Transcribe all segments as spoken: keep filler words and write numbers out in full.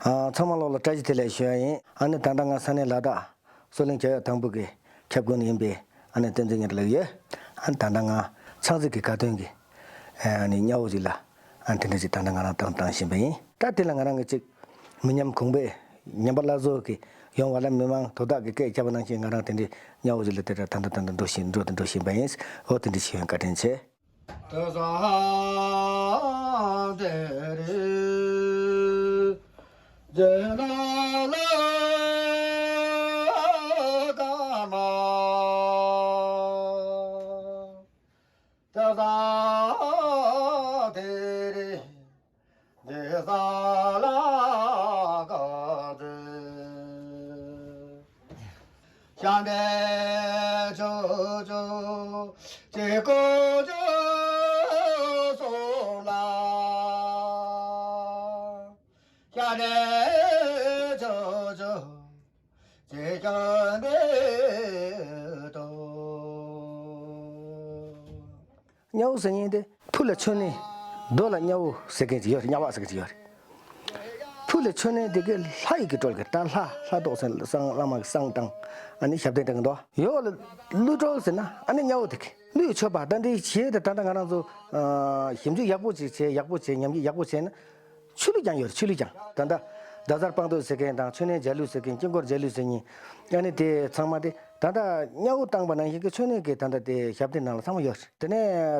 ཨ། ཚང་མ་ལོག་ལ་བཀྲ་ཤིས་བདེ་ལེགས་ཞུ་ཡ་ཡིན། ཨ་ནི་ད་ལྟ་ང་ས་གནས་ལ་དྭགས་བསོད་གླིང་བྱ་གཡོག་དང་པོ་གི་ཁྱབ་ཁོངས་ནས་ཡིན་པའི་ཨ་ནི་བསྟན་འཛིན་ཉི་ཟླ་ལགས་ཡོད། ཨ་ནི་ད་ལྟ་ང་ཆང་རྩི་གི་དགའ་སྟོན་གྱི་ཨ་ནི་དམྱལ་བ་ཞིག་ལ་ཨ་ནི་དེ་འདྲ་ཞིག་ད་ལྟ་ང་རང་བཏང་བཏང་བཞིན་པ་ཡིན། ད་དེ་ལ་ང་རང་གི་ཅིག་མི་ཉམས་གོང་འཕེལ་ཉམས་པ་སླར་གསོ་གི་ཡོང་བ་ལ་མི་མང་དོ་བདག་གི་སྐད་བརྒྱབ་པ་ནང་བཞིན་ང་རང་དེ་འདྲའི་དམྱལ་བ་ཞིག་ལ་དེ་འདྲ་ད་ལྟ་ད་ལྟ་འགྲོ་བཞིན་འགྲོ་དང་འགྲོ་བཞིན་པ་ཡིན། འོ་དེ་འདྲ་ཞིག་ཡོང་བཀའ་དྲིན་ཆེ། དམྱལ་བ་ཟེར་མཁན་དེ་ཕུ་ལ་མཆོད་གནས། རྡོ་ལ་དམྱལ་བ་ཟེར་མཁན་ཅིག་ཡོད་རེད། དམྱལ་བ་ཟེར་མཁན་ཅིག་ཡོད་རེད། ཕུ་ལ་མཆོད་གནས་དེ་གའི་ལྷ་ཡི་གི་སྤྲུལ་གི་ད་ལྷ་ལྷ་ཏོག་སེང་སང་བླ་མ་གི་བསང་བཏང་ཨ་ནི་ཞབས་བརྟན་བཏང་གི་འདུག་ཡོག་ལ་ཀླུ་སྒྲུབ་ཟེར་ན་ཨ་ནི་དམྱལ་བ་དེ་གི་ཀླུའི་མཆོད་པ་ད་འདི་བྱས་ཏེ་ད་ལྟ་ང་རང་ཚོ་ཞིབ་འཇུག་ཡག་པོ་ཅིག་བྱས་ཡག་པོ་བྱས་ཉམས་ཞིབ་ཡག་པོ་བྱས་ན། ཆོས་ལུགས་ཀྱང་ཡོད་རེད། ཆོས་ལུགས་ཀྱང་ད་ལྟ་རྡ་སར་སྤངས་རྟོགས་ཟེར་མཁན་དང་མཆོད་གནས་འཇའ་ལུས་ཟེར་མཁན་དཀྱིལ་འཁོར་འཇའ་ལུས་ཟེར་མཁན་ཨ་ནི་དེ་ཚང་མ་དེ་ད་ལྟ་དམྱལ་བ་བཏང་པ་ནང་བཞིན་གྱི་མཆོད་གནས་ཀྱི་ད་ལྟ་དེ་ཞབས་བརྟན་ནང་ལ་ཚང་མ་ཡོད་རེད། དེ་ནས་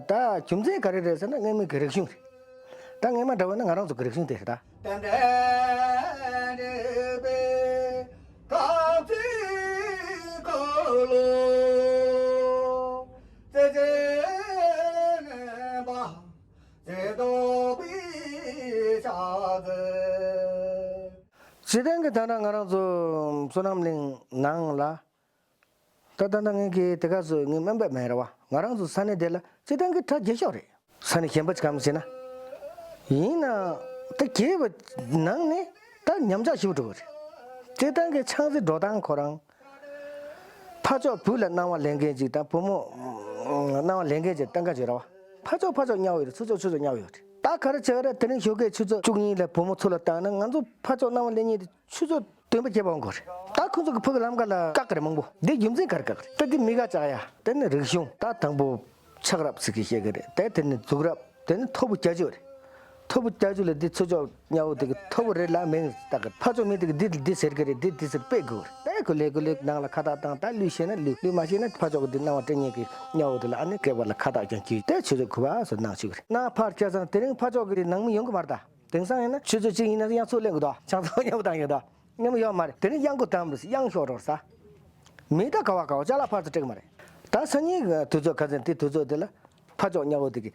ད་རྒྱུ་མཚན་ག་རེ་རེད་ཟེར་ན་སྔོན་མའི་གི་རིག་གཞུང་རེད། ད་སྔོན་མ་འདྲ་བོ་ན་ང་རང་ཚོ་གི་རིག་གཞུང་དེ་རེད་ད། སྤྱིར་བཏང་གི་ད་ལྟ་ང་རང་ཚོ་བསོད་ནམས་གླིང་ནང་ལ་ད་ད་ལྟ་ངས་ཀྱི་དེ་ག་ཚོད་ངས་སྨན་པ་མེད་ར་བ། ང་རང་ཚོ་ས་གནས་དེ་ལ་སྤྱིར་བཏང་གི་གྲྭ་རྒྱས་ཤོག་རེད། ས་གནས་གཞན་པ་ཅིག་གམ་ཟེར་ན། ཡིན་ནའང་ད་རྒྱས་པ་ནང་ནས་ད་ཉམས་ཆག་ཞིག་འགྲོ་གི་རེད། སྤྱིར་བཏང་གི་ཆང་རྩི་འགྲོ་སྟངས་ཁོ་རང་། ཕ་ཕྱོགས་བུ་ལ་གནང་བ་ལེན་མཁན་ཅིག་དང་བུ་མོ་གནང་བ་ལེན་མཁན་ཅིག་གཏན་འཁེལ་བྱས་ར་བ། ཕ་ཕྱོགས་ཕ་ཕྱོགས་དམྱལ་བ་ཡོད་རེད། ཚུར་ཕྱོགས་ཚུར་ཕྱོགས་དམྱལ་བ་ཡོད་རེད། ད་ག་རེ་བྱས་རེད། དེ་རིང་ཞོགས་ཀས་ཆུ་ཚོད་བཅུ་གཉིས་ལ་བུ་མོ་ཚུར་ལ་བཏང་ན་ང་ཚོ་ཕ་ཕྱོགས་གནང་བ་ལེན་མཁན་དེ་ཆུ་ཚོད་བདུན་པ་བརྒྱད་པ་འོང་དགོས་རེད། ད་ཁོང་ཚོ་གི་ཕ་གི་ལམ་ཁ་ལ་བཀག་གི་རེད་མང་པོ། འདི་རྒྱུ་མཚན་ག་རེ་བཀག་གི་རེད། ད་འདི་མི་ག་བཅག་ཡ་དེ་ནི་རིག་གཞུང་ད་དང་པོ་ཆགས་རབས་ཟེར་གི་བཤད་གི་རེད། དེ་དེ་ནི་འཛུགས་རབས་དེ་ནི་ཐོར་བུ་བརྒྱད་ཅུ་རེད། ཐོར་བུ་བརྒྱད་ཅུ་ལ་འདི་ཚུར་ཕྱོགས་དམྱལ་བ་དེ་གི་ཐོར་བུ་རེ་ལ་མིང་བཏགས་གི། ཕ་ཕྱོགས་མི་དེ་གི་འདི་འདི་ཟེར་གི་རེད། འདི་འདི་ཟེར་སྤེལ་དགོས་རེད། དེ་ཁོ་ལས་ཁོ་ལས་ནང་ལ་ཁ་བཏགས་བཏང་། ད་ལུས་ཤེས་ན་ལུས། ལུས་མ་ཤེས་ན་ཕ་ཕྱོགས་གི་འདི་སྣང་བ་སྤྲད་མཁན་གི་དམྱལ་བ་དེ་ལ་ཨ་ནི་སྐེད་པ་ལ་ཁ་བཏགས་ཀྱང་གྱིས། དེ་ཆུ་ཚོད་དགུ་པ་སོ་ནང་ཆུ་གི་རེད། ནང་ཕར་བཅད་ཙང་དེ་རིང་ཕ་ཕྱོགས་གི་དེ་ནང་མི་ཡོང་གི་མ་རེད་ད། དེང་སང་ཡིན་ན་དེང་སང་ཡིན་ན་ཡང་ཚུར་ལེན་གི་འདུག་ཆང་ཚང་དམྱལ་བ་བཏང་ཡོད་ད། མཉམ་ཡོད་མ་རེད། དེ་ནི་གཡང་འགུག་དམ་རེད། གཡང་ཤོར་རོགས་ས། མི་ད་ག་བ་ག་བ་ཅ་ལག་ཕར་ཚུར་སྤྲད་གི་མ་རེད། ད་སང་ཉིན་དུས་ཚོད་ཁ་སང་དེ་དུས་ཚོད་དེ་ལ་ཕ་ཕྱོགས་དམྱལ་བ་དེ་གི་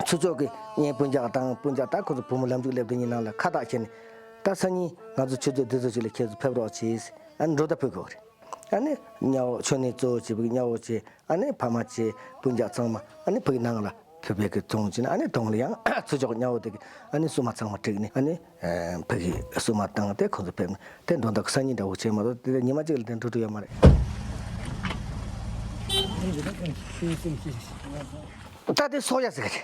ཚུར་ཕྱོགས་ཀྱི་གཉེན་སྤུན་ཀྱག་དང་སྤུན་ཀྱག་ད་ཁོ་ཚོ་བུ་མོ་ལམ་འཇུག་སླེབས་དེ་གཉིས་ནང་ལ་ཁ་བཏགས་བྱས་ནས། ད་སང་ཉིན་ང་ཚོ་ཆུ་ཚོད་དེ་ཚོ་ཅིག་ལ་ཁྱེད་ཚོ་ཕེབས་རོགས་བྱེད། ཨ་ནི་འགྲོ་ད་ཕུལ་དགོས་རེད། ཨ་ནི་དམྱལ་བ་མཆོད་གནས་གཙོ་བོ་བྱེད་པའི་དམྱལ་བ་བྱེད། ཨ་ནི་ཕ་མ་བྱེད་སྤུན་ཀྱག་ཚང་མ་ཨ་ནི་ཕ་གི་ནང་ལ་ཕེབས་པའི་གི་དོན་བྱས་ན། ཨ་ནི་དོན་ལ་ཡང་ཚུར་ཕྱོགས་དམྱལ་བ་དེ་གི་ཨ་ནི་བསུ་མ་ཚང་མ་བསྒྲིགས་ནས། ཨ་ནི་ཕ་གི་བསུ་མ་བཏང་སྟེ་ཁོ་ཚོ་ཕེབས་ནས་དེ་འགྲོ་ད་གི་སང་ཉིན་འདྲ་བོ་བྱས་མ་གཏོགས་དེ་ཉི་མ་གཅིག་ལ་དེ་འགྲོ་ཐུབ་ཡོད་མ་རེད། ད་དེ་གསོག་ཡ་ཟེར་གི་རེད།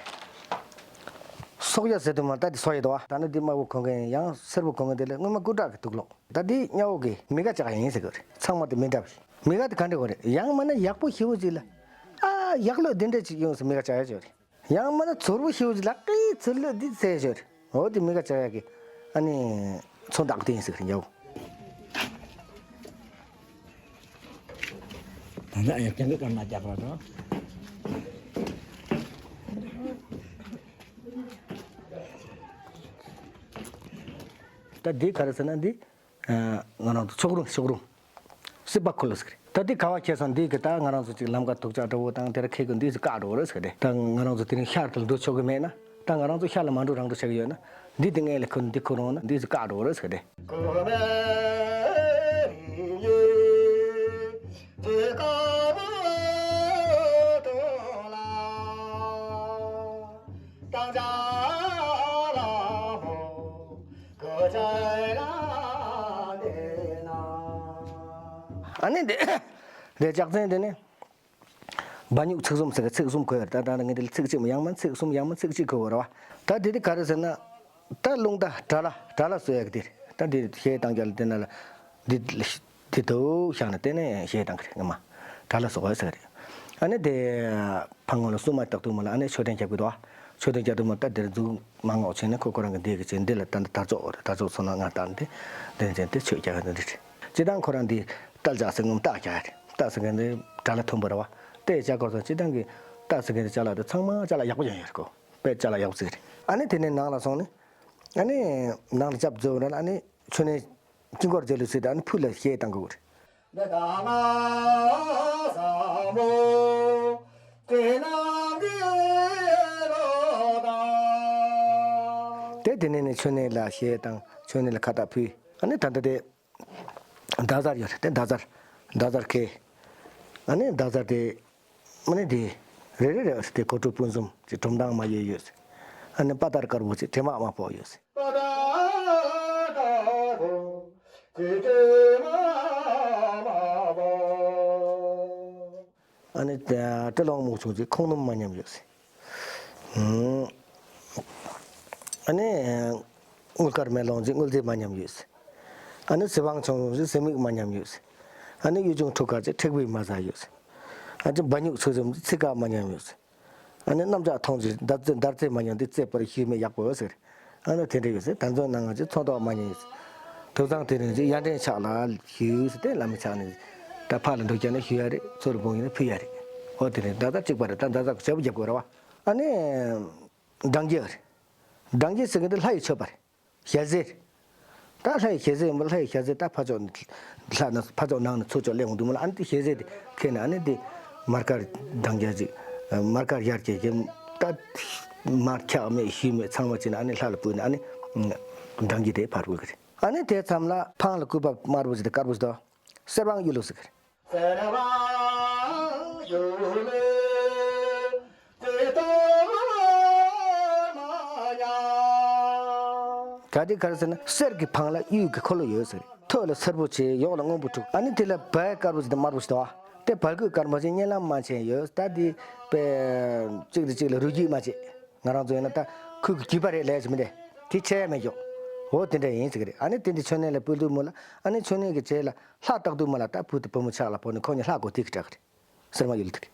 གསོག་ཡ་ཟེར་དུས་མ་ད་དེ་གསོག་ཡ་འདུག་བ། ད་ནི་དེ་དམར་པོ་གོན་མཁན་ཡང་སེར་པོ་གོན་མཁན་དེ་ལ་སྔོན་མ་སྐུ་དྲག་གི་དུག་ལོག་ད་དེ་དམྱལ་བ་གི་མི་ག་བཅག་ཡིན་ཟེར་གི་རེད། ཚང་མ་དེ་མི་འདྲ་བ་ཞིག་མི་ག་དེ་ག་འདྲ་བ་རེད། ཡང་མིན་ན་ཡག་པོ་ཞེ་པོ་ཅིག་ལ། ཨ་ཡག་ལོས་འདི་འདྲ་ཅིག་ཡོང་ཟེར་མི་ག་བཅག་ཡ་ཅིག་རེད། ཡང་མིན་ན་ཚོར་བོ་ཞེ་པོ་ཅིག་ལ་ཨི་ཚོར་ལོས་འདི་ཟེར་ཡ་ཅིག་རེད། འོ་དེ་མི་ག་བཅག་ཡ་གི་ཨ་ནི་མཚོན་རྟགས་དེ་ཡིན་ཟེར་གི་རེད། ཡག་པོ། ད་ཡག་ཀྱང་གི་སྐར་མ་རྒྱག་པ་དང་། ད་འདི་ག་རེ་ཟེར་ན་འདི། ང་རང་ཚོ་ཕྱོགས་རུང་ཕྱོགས་རུང་། སྲིད་པ་འཁོར་ལོ་ཟེར་གི་རེད། ད་འདི་ག་བ་ཁྱེར་སོང་། འདི་གི་ད་ང་རང་ཚོ་ཅིག་ལམ་ཁ་དུག་ཅག་འདྲ་བོ་དང་དེ་ར་ཁེལ་གི་འདི་ཟིག་བཀག་འགྲོ་རེད་ཟེར་གི་རེད། ད་ང་རང་ཚོ་དེ་རིང་ཤར་དུ་འགྲོ་ཆོག་གི་མེད་ན། ད་ང་རང་ཚོ་ཤར་ལ་མ་འགྲོ་རང་འགྲོ་བྱེད་གི་ཡོད་ན། འདི་དེ་སྔོན་ལ་ཁུར་འདི་ཁུར་འོང་ན་འདི་ཟིག་བཀག་འགྲོ་རེད་ཟེར་གི་རེད། ཨ་ནི་དེ་དེ་ལྕགས་ཚན་དེ་ནི། སྦ་སྨྱུག་ཚིགས་གསུམ་ཟེར་གི་ཚིགས་གསུམ་འཁོད་ཡོད་རེད། ད་ད་ངས་འདི་ལ་ཚིགས་གཅིག་མ་ཡང་མིན་ཚིགས་གསུམ་ཡང་མིན་ཚིགས་གཅིག་འཁོད་ཡོད་རེད་བ། ད་འདི་དེ་ག་རེ་ཟེར་ན། ད་རླུང་རྟ་དགྲ་ལྷ་དགྲ་ལྷ་གསོལ་ཡག་གི་དེ་རེད། ད་འདི་གཞས་བཏང་རྒྱུ་ལ་དེ་ན་ལ་འདི་འདི་དུ་བཞག་ན་དེ་ནས་གཞས་བཏང་གི་རེད། ངས་མ་དགྲ་ལྷ་གསོལ་ཡག་ཟེར་གི་རེད། ཨ་ནི་དེ་ཕ་ངོ་ལ་སྲུང་མ་བཏགས་དུས་མ་ལ་ཨ་ནི་མཆོད་རྟེན་རྒྱབ་གི་འདུག་བ། མཆོད་རྟེན་རྒྱབ་དུས་མ་ད་དེར་འཛུགས་མ་ངོགས་བྱས་ནས་ཁོ་ཁོ་རང་གི་འདི་གི་ཚེ་འདི་ལ་ད་འདི་དར་ལྕོག་རེད། དར་ལྕོག་ཚོ་ན་ང་བཏང་སྟེ་དེ་ནས་དེ་མཆོད་རྒྱག་གི་འདི་རེད། སྤྱིར་བཏང་ཁོ་རང་འདི་རྟ་ལྕགས་ཟེར་ངོམ་རྟ་རྒྱག་རེད། རྟ་ཟེར་མཁན་འདི་དགྲ་ལྷ་མཐུན་པ་རེད་བ། རྟའི་ལྕགས་སྒོར་དང་སྤྱིར་བཏང་གི་རྟ་ཟེར་མཁན་འདི་ཅ་ལག་འདི་ཚང་མ་ཅ་ལག་ཡག་པོ་ཡང་ཡོད་རེད་གོ། དཔེ་ཅ་ལག་ཡག་པོ་ཟིག་རེད། ཨ་ནི་དེ་ནས་ནང་ལ་སོང་ནས། ཨ་ནི་ནང་ལ་ཅབ་རྫོགས་ན་ཨ་ནི་མཆོད་གནས་དཀྱིལ་འཁོར་མཇལ་ལུགས་ཟེར་ཏེ་ཨ་ནི་ཕུ་ལ་གཞས་བཏང་དགོས་རེད། དེ་དེ་ནས་ནི་མཆོད་གནས་ལ་གཞས་བཏང་མཆོད་གནས་ལ་ཁ་བཏགས་ཕུལ། ཨ་ནི་ད་ལྟ་དེ། ཟླ་གཟར་ཡོད་རེད་དེ་ཟླ་གཟར། ཟླ་གཟར་ཁེ། ཨ་ནི་ཟླ་གཟར་དེ། ཨ་ནི་དེ། རེ་རེ་རེ་དེ་གོ་ཁྲུ་སྤུན་གསུམ་གྱི་གྲུབ་མདངས་མ་ཡོད་ཡོད། ཨ་ནི་པ་ཏར་དཀར་པོ་ཅིག་དྲི་མ་དམར་པོ་ཡོད། ཨ་ནི་སྤྲེལ་ལོང་སྨུག་ཆུང་ཅིག་ཁོང་སྣུམ་མ་ཉམས་ཡོད། ཨ་ནི། དངུལ་དཀར་མེ་ལོང་ཅིག་དངུལ་རྫས་མ་ཉམས་ཡོད། ཨ་ནི་གཟི་བང་ཆུང་ཆུང་ཅིག་གཟི་མིག་མ་ཉམས་ཡོད། ཨ་ནི་གཡུ་ཆུང་ཁྲུ་དཀར་ཅིག་མཁྲེགས་པོའི་མ་ཟ་ཡོད། ཨ་ནི་སྦ་སྨྱུག་ཚིགས་གསུམ་ཅིག་ཚིགས་ཀ་མ་ཉམས་ཡོད། ཨ་ནི་གནམ་ལྕགས་ཐོང་ཅིག་མདའ་རྩེ་མདའ་རྩེ་མ་ཉམས་ཏེ་རྩེ་པར་ཤུལ་མེད་ཡག་པོ་ཟེར། ཨ་ནི་དེ་འདྲ་ཡོད་ཟེར། ད་ཚོད་ནང་ང་ཅིག་ཚོན་མདོག་མ་ཉམས་ཡོད། དུག་ཚང་དེ་རིང་ཅིག་ཡར་འདྲེན་ཕྱག་ལ་ཞུས་ཟེར་ཏེ་བླ་མའི་ཕྱག་ནས་ད་ཕར་ལ་འདུག་རྒྱག་ན་ཞུ་ཡ་རེད། ཚུར་འབུངས་ཡིན་ན་ཕུལ་ཡ་རེད། ཨོ་དེ་རིང་ད་ལྟ་གཅིག་པ་རེད། ད་ད་ལྟ་བྱས་པོ་རྒྱབ་དགོས་རེད་བ། ཨ་ནི། འབྲང་རྒྱས་རེད། འབྲང་རྒྱས་ཟེར་གི་འདི་ལྷ་ཡི་མཆོད་པ་རེད། ཞལ་ཟས། ད་ལྷ་ཡི་ཞལ་ཟས་ཡིན་པ་ལྷ་ཡི་ཞལ་ཟས་ད་ཕ་ཕྱོགས་ནས་ལྷ་ན་ཕ་ཕྱོགས་ནང་ནས་ཚུར་ཕྱོགས་སླེབས་འོང་དུས་མ་ལ་ཨ་ནི་དེ་ཞལ་ཟས་དེ་ཁྱེར་ནས་ཨ་ནི་དེ་མར་དཀར་འབྲང་རྒྱས་ཅིག་མར་དཀར་ཡར་རྒྱས་ཀྱི་ད་མར་འཁྱག་མེད་ཤུལ་མེད་ཚང་མ་བྱས་ནས་ཨ་ནི་ལྷ་ལ་ཕུལ་ནས་ཨ་ནི་འབྲང་རྒྱས་དེ་ཕར་ཕུལ་གི་རེད། ཨ་ནི་དེ་མཚམས་ལ་ཕང་ལ་སྐུད་པ་དམར་པོ་ཞིག་དང་དཀར་པོ་ཞིག་དང་། གསེར་བང་གཡུ་ལུག་ཟེར་གི་རེད། ག་དེ་ག་རེ་ཟེར་ན་གསེར་གྱི་བང་ལ་གཡུ་གི་འཁོར་ལོ་ཡོད་ཟེར། ཐོད་ལ་སེར་པོ་བྱས་འོག་ལ་སྔོན་པོ་དྲུག་ཨ་ནི་དེ་ལ་བལ་དཀར་པོ་ཞིག་དང་དམར་པོ་ཞིག་དང་བ། དེ་བལ་སྐུད་དཀར་མོ་ཞིག་གཉན་ལམ་མ་ཆེན་ཡོད། ད་དེ་པའི་གཅིག་དང་གཅིག་ལ་རུས་རྒྱུད་མ་བྱེད། ང་རང་ཚོ་ཡིན་ན་ད་ཁུ་གི་རྒྱུད་པ་རེད་ལས་ཞིག་མི་འདྲ། དེ་ཆེ་ཡ་མེད་ཀྱོག་འོ་དེ་འདྲ་ཡིན་ཟེར་གི་རེད། ཨ་ནི་དེ་འདི་མཆོད་གནས་ལ་ཕུལ་དུས་མོ་ལ་ཨ་ནི་མཆོད་གནས་ཀྱི་རྗེས་ལ་ལྷ་བཏགས་དུས་མོ་ལ་ད་བུ་དེ་བུ་མོ་ཕྱག་ལ་ཕོག་ནས་ཁོ་གཉིས་ལྷ་གོ་དེ་གི་སྐྲག་གི་རེད། གསེར་མ་གཡུ་ལུག་དེ་གི།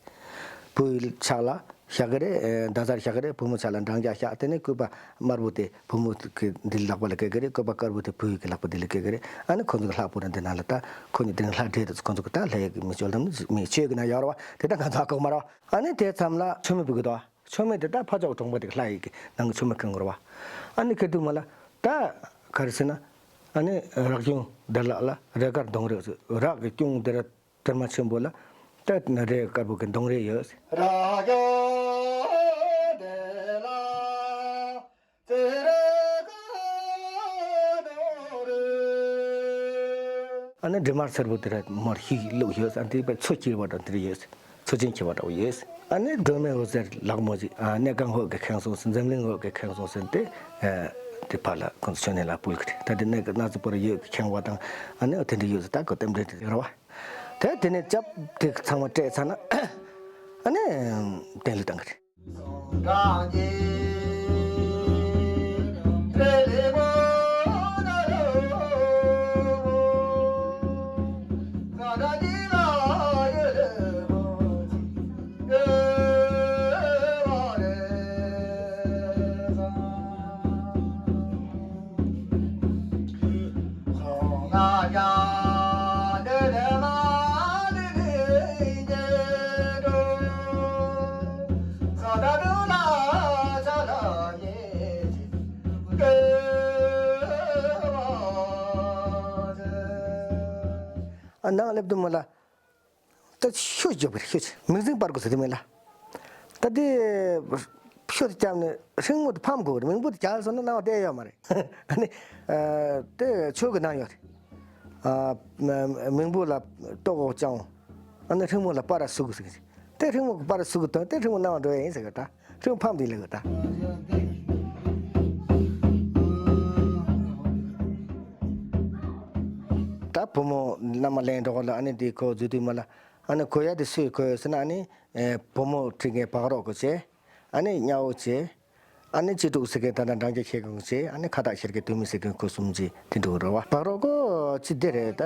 བུའི་ཕྱག་ལ་བཞག་གི་རེད། ཟླ་གཟར་བཞག་གི་རེད། བུ་མོ་ཕྱག་ལ་འབྲང་རྒྱས་བཞག་དེ་ནས་སྐུད་པ་དམར་པོ་དེ་བུ་མོ་གི་འདི་ལག་པ་ལ་བཀལ་གི་རེད། སྐུད་པ་དཀར་པོ་དེ་བུ་ཡི་གི་ལག་པ་འདི་ལ་བཀལ་གི་རེད། ཨ་ནི་ཁོ་ཚོ་གི་ལྷ་པོ་ར་འདི་ནང་ལ་ད་ཁོ་གཉིས་དེ་རིང་ལྷ་བསྒྲལ་དུས་ཁོ་ཚོ་གི་ད་ལྷ་ཡི་གི་མི་ཆོས་དམ་མི་ཆོས་གི་ན་ཡོད་རེད་བ། དེ་ད་ང་ཚོ་ཧ་གོ་མ་རེད་བ། ཨ་ནི་དེ་མཚམས་ལ་མཆོད་མེ་ཕུལ་གི་འདུག་བ། མཆོད་མེ་དེ་ད་ཕ་ཕྱོགས་གྲོང་པ་དེ་གི་ལྷ་ཡི་གི་ནང་གི་མཆོད་མེ་ཁེངས་གི་རེད་བ། ཨ་ནི་ཁེངས་དུས་མ་ལ་ད་ག་རེ་ཟེར་ན། ཨ་ནི་རག་ཅུང་དེ་ལ་ལ་རས་དཀར་གདོང་རས་ཟེར། རག་གི་ཅུང་དེ་ར་དེར་མ་ཆེན་པོ་ལ་ད་རས་དཀར་པོ་གི་གདོང་རས་ཡོད། རག་ཅུང་དེ་ལ་དེ་ར་ག་གདོང་རས། ཨ་ནི་འབྲི་མར་སེར་པོ་དེ་ར་མར་ཤིག་བླུགས་ཡོད། ཨ་ནི་དེ་པའི་མཚོ་སྐྱིལ་བ་དང་དེ་ར་ཡོད། མཚོ་ཆེན་འཁྱིལ་བ་འདྲ་བོ་ཡོད། ཨ་ནི་སྒྲོལ་མའི་འོད་ཟེར་ལག་མོ་ཅིག་ཨ་གནས་ཁང་འོད་ཀྱིས་ཁེངས་སོང་ཟེར། འཛམ་གླིང་འོད་ཀྱིས་ཁེངས་སོང་ཟེར་ཏེ། ཨ་དེ་ཕར་ལ་ཁོང་ཚོ་མཆོད་གནས་ལ་ཕུལ་གི་རེད། ད་དེ་གནས་ཀྱི་གནའ་ཚོ་པོ་ར་འོད་ཀྱིས་ཁེངས་པ་དང་ཨ་ནི་དེ་འདྲ་ཡོད་ཟེར། ད་ཁོ་རྟེན་འབྲེལ་དེ་ཡོད་ར་བ། དེ་དེ་ནས་ཅབ་དེ་ཚང་མ་སྤྲད་ཚར་ན་ཨ་ནི་རྟེན་ལ་བཏང་གི་རེད། ཨ་ནང་སླེབས་དུས་མ་ལ། ད་ཤོ་རྒྱོབ་པར་ཤོ་ཆེ་མིང་སྲིང་སྤར་དགོས་ཟེར་དེ་མིན་ལ། ད་དེ་ཤོ་དེ་བརྒྱབ་ནས་སྲིང་མོ་དེ་ཕམ་དགོས་རེད། མིང་པོ་དེ་རྒྱག་སོང་ན་ནང་བ་བསྡད་ཡོད་མ་རེད། ཨ་ནི་དེ་ཆོས་ཀྱི་ནང་ཡོད་རེད། མིང་པོ་ལ་ལྟོ་གོག་ཅང་། ཨ་ནི་སྲིང་མོ་ལ་པར་ཟུག་ཟེར་གི། དེ་སྲིང་མོ་གི་པར་ཟུག་དང་དེ་སྲིང་མོ་ནང་བ་འགྲོ་ཡ་ཡིན་ཟེར་གི་ད། ཁྱོད་ཕམ་དེ་ལེགས་ད། ད་བུ་མོ་བླ་མ་ལེན་འགྲོ་ག་ལ། ཨ་ནི་དེ་ཁོ་འཛུལ་དུས་མ་ལ། ཨ་ནི་གོ་ཡ་དེ་སུས་གོ་ཡོད་ཟེར་ན། ཨ་ནི་ཨེ་བུ་མོ་ཁྲིད་མཁན་བག་རོག་གོ་བྱས། ཨ་ནི་གཉའ་བོ་བྱས། ཨ་ནི་གཅེས་ཕྲུག་ཟེར་མཁན་ད་ལྟ་འབྲང་རྒྱལ་ཁྱེད་ཀྱང་བྱས། ཨ་ནི་ཁ་བཏགས་ཤར་མཁན་དོན་མི་ཟེར་མཁན་ཁོ་གསུམ་བྱས་དེ་འགྲོ་གི་རེད་བ། བག་རོག་གོ་ཅི་བདེ་རེད་ད།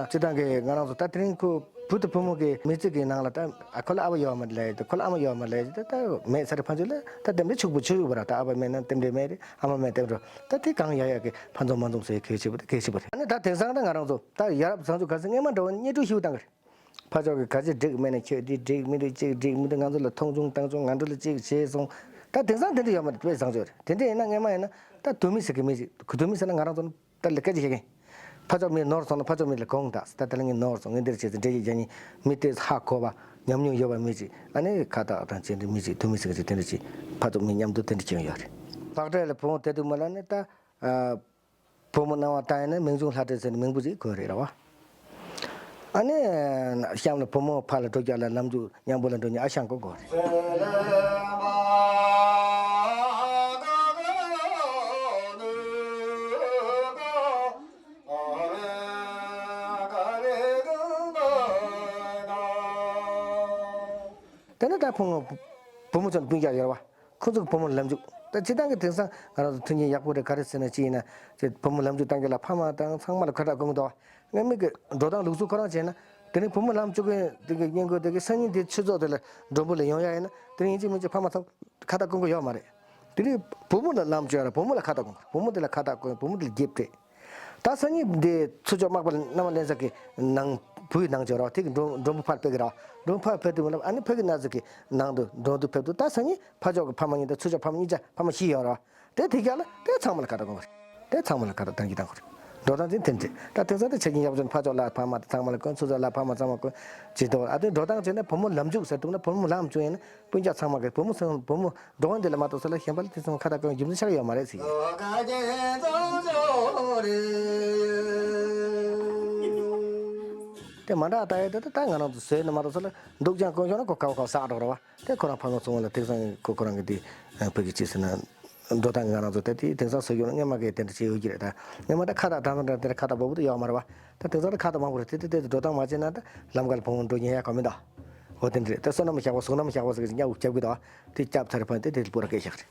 སྤྱིར་བཏང་གི་ང་རང་ཚོ་ད་དེ་རིང་ཁོ་བུ་དང་བུ་མོ་གི་མི་ཚེ་གི་ནང་ལ་ད། ཨ་ཁོ་ལ་ཨ་བ་ཡོད་མ་རེད་ལབ་ཡ་དེ། ཁོ་ལ་ཨ་མ་ཡོད་མ་རེད་ལབ་ཡ་དེ། ད་མེད་ས་རེད། ཕན་ཚུན་ལ་ད་དེ་འདྲའི་ཕྱུག་པོ་ཕྱུག་པོ་ར། ད་ཨ་བ་མེད་ན་རྟེན་འབྲེལ་མེད་རེད། ཨ་མ་མེད་རྟེན་འབྲེལ། ད་དེ་གང་ཡག་ཡག་གི་ཕན་ཚུན་མ་འཛོམས་ཟེར་གལ་ཆེ་པོ་ད་གལ་ཆེ་པོ་རེད། ཨ་ནི་ད་དེང་སང་ད་ང་རང་ཚོ་ད་ཡ་རབས་བཟང་སྤྱོད་ག་ཚོད་སྔས་མ་འདྲ་བོ་གཉེན་སྒྲིག་ཞུ་བཏང་གི་རེད། ཕ་ཕྱོགས་ཀྱི་ག་ཚོད་འགྲིག་མེད་ན། ཁྱོད་འདི་འགྲིག་མི་འགྲིག་གཅིག་འགྲིག་མི་འགྲིག་ང་ཚོ་ལ་མཐོང་ཆུང་བཏང་ཆུང་། ང་ཚོ་ལ་གཅིག་བྱས་སོང་། ད་དེང་སང་དེ་འདྲ་ཡོད་མ་རེད། དཔེ་བཟང་སྤྱོད་རེད། དེ་འདྲ་ཡིན་ན་སྔས་མ་ཡིན་ན་ད་དོན་མི་ཟེར་གི་མི་ཞིག་དོན་མི་ཟེར་ན་ང་རང་ཚོ་ད་ལ་སྐད་ཆ་བཤད་མཁན། ཕ་ཕྱོགས་མི་ནོར་སོང་ན་ཕ་ཕྱོགས་མི་ལ་དགོངས་དག་ཟེར། ད་དེ་ལ་ངས་ནོར་སོང་། ངས་འདིར་བྱས་ཚེ་འདྲེ་ཡི་རྒྱ་ཉིན་མི་དེ་ཧ་གོ་བ་ཉམས་མྱོང་ཡོད་པ་མི་ཞིག་ཨ་ནི་ཁ་བཏགས་དང་བཅས་འདྲ་མི་ཞིག་དོན་མི་ཟེར་གི་ཞིག་དེ་འདྲ་ཞིག་ཕ་ཕྱོགས་མི་མཉམ་དུ་དེ་འདྲ་བྱས་ཡོད་རེད། ལྷག་འཕྲལ་ལ་བུ་མོ་དེ་དུས་མ་ལ་ནི་ད། ཨ། བུ་མོ་སྣང་བ་བཏང་ཡས་ན་མིང་ཆུང་ལྷ་སྒྲོན་ཟེར་ནས་མིང་པོ་ཞིག་དགོས་རེད་ར་བ། ཨ་ནི་གཤམ་ལ་བུ་མོ་ཕར་ལ་འགྲོ་རྒྱུ་ལ་ལམ་རྒྱུག་མཉམ་པོ་ལ་འགྲོ་ཉེ་ཨ་ཞང་ཀོ་དགོས་རེད། དེ་ནས་ད་བུ་མོ་བུ་མོ་ཚོ་ལ་སྤུན་ཀྱག་ཡོད་ར་བ། ཁོ་ཚོ་གི་བུ་མོ་ལམ་རྒྱུག་ད་སྤྱིར་བཏང་གི་དེང་སང་ང་རང་ཚོ་མཐུན་རྐྱེན་ཡག་པོ་རེད། ག་རེ་ཟེར་ན་ཅི་ཡིན་ན་ཅི་བུ་མོ་ལམ་རྒྱུག་བཏང་རྒྱུ་ལ་ཕ་མ་དང་ཚང་མ་ལ་ཁ་བཏགས་གོན་གི་འདུག་སྔ་མོ་གི་འགྲོ་སྟངས་ལུགས་སྲོལ་ཁོ་རང་བྱས་ན་དེ་རིང་བུ་མོ་ལམ་རྒྱུག་གི་དེ་གི་སྙིང་གི་དེ་གི་སང་ཉིན་དེ་ཆུ་ཚོད་དེ་ལ་མགྲོན་པོ་ལ་ཡོང་ཡ་ཡིན་ན་དེ་རིང་ཡིན་གཅིག་མིན་གཅིག་ཕ་མ་ཚང་ཁ་བཏགས་གོན་གི་ཡོད་མ་རེད། དེ་རིང་བུ་མོ་ལ་ལམ་རྒྱུག་ཡ་ལ་བུ་མོ་ལ་ཁ་བཏགས་གོན་དགོས། བུ་མོ་དེ་ལ་ཁ་བཏགས་གོན། བུ་མོ་དེ་ལ་རྒྱན་སྤྲས། ད་སང་ཉིན་འདི་ཚུར་ཕྱོགས་མག་པ་ལ་མནའ་མ་ལེན་ས་གི་ནང་བུའི་ནང་ཅོག་ར་དེ་གི་མགྲོན་མགྲོན་པོ་ཕར་ཕེབས་གི་ར། མགྲོན་པོ་ཕར་ཕེབས་དུས་མ་ལབ་ཨ་ནི་ཕ་གི་ན་ཟུག་གི་ནང་དུ་མགྲོན་དུ་ཕེབས་དུས་ད་སང་ཉིན་ཕ་ཕྱོགས་གི་ཕ་མ་གཉིས་དང་ཚུར་ཕྱོགས་ཕ་མ་གཉིས་ཆ་ཕ་མ་བཞི་ཡོད་ར། དེ་དེ་རྒྱ་ལ་དེ་ཚང་མ་ལ་ཁ་བཏགས་གོན་གི་རེད། དེ་ཚང་མ་ལ་ཁ་བཏགས་གཏང་གི་གཏང་གི་རེད། འགྲོ་སྟངས་ཅན་དེ་འདྲས། ད་དེང་སང་དེ་ཆ་རྐྱེན་ཡག་པོ་བྱུང་ཕ་ཕྱོགས་ལ་ཕ་མ་དང་ཚང་མ་ལ་གོན། ཚུར་ཕྱོགས་ལ་ཕ་མ་ཚང་མ་གོན། ཇི་ལྟར་ཨ་དེ་འགྲོ་སྟངས་ཅན་ན་བུ་མོ་ལམ་རྒྱུག་ཟེར་འདུག་ན་བུ་མོ་ལམ་རྒྱུག་ཡིན་ན། སྤུན་ཀྱག་ཚང་མ་གིས་བུ་མོ་ཚང་བུ་མོ་འགྲོ་མཁན་དེ་ལ་མ་གཏོགས་ས་ལ་གཞན་པ་ལ་དེ་ཚང་མ་ཁ་བཏགས་གོན་རྒྱུ་མཚན་ཆགས་ཡོད་མ་རེད་ཟེར་གྱི་ཡོད། དེ་མ་འདྲ་ད་ཡོད་དེ་ད་ང་རང་ཚོ་བཟོས་ནས་མ་གཏོགས་ས་ལ་འདུག་ཅང་གོན་ཤོར་ན་ཁོ་ཁ་བ་ཁ་བ་ཟག་འགྲོ་ར་བ། དེ་ཁོ་རང་ཕ་མ་ཚོ་ལ་དེང་སང་ཁོ་ཁོ་རང་གི་དེ་བོད་ཀྱི་ཅི་ཟེར་ན་འགྲོ་སྟངས་ང་རང་ཚོ་དེ་དེ་དེང་སང་བཟོ་རྒྱུ་ན་སྔོན་མ་གི་དེ་འདྲ་བྱེད་ཡོད་ཀྱི་རེད། ད་སྔོན་མ་ད་ཁ་བཏགས་ད་ང་འདྲ་དེ་ཁ་བཏགས་བོ་བོ་དེ་ཡོད་མ་རེད་བ། ད་དེང་སང་ད་ཁ་བཏགས་མང་པོ་རེད། དེ་དེ་དེ་འགྲོ་སྟངས་མ་བྱས་ན་ད་ལམ་ཁ་ལ་བུ་མོ་འགྲོ་ཉན་ཡ་ག་མི་འདུག་འོ་དེ་འདྲ་རེད། ད་བསོད་ནམས་ཤག་པ་གཟུགས་ནམ་ཤག་པ་ཟེར་གི་ཉག་རྒྱབ་གི་འདུག་དེ་རྒྱབ་ཚར་ཕན་དེ་དེ་སྤུ་ར་སྐད་ཤག་རེད།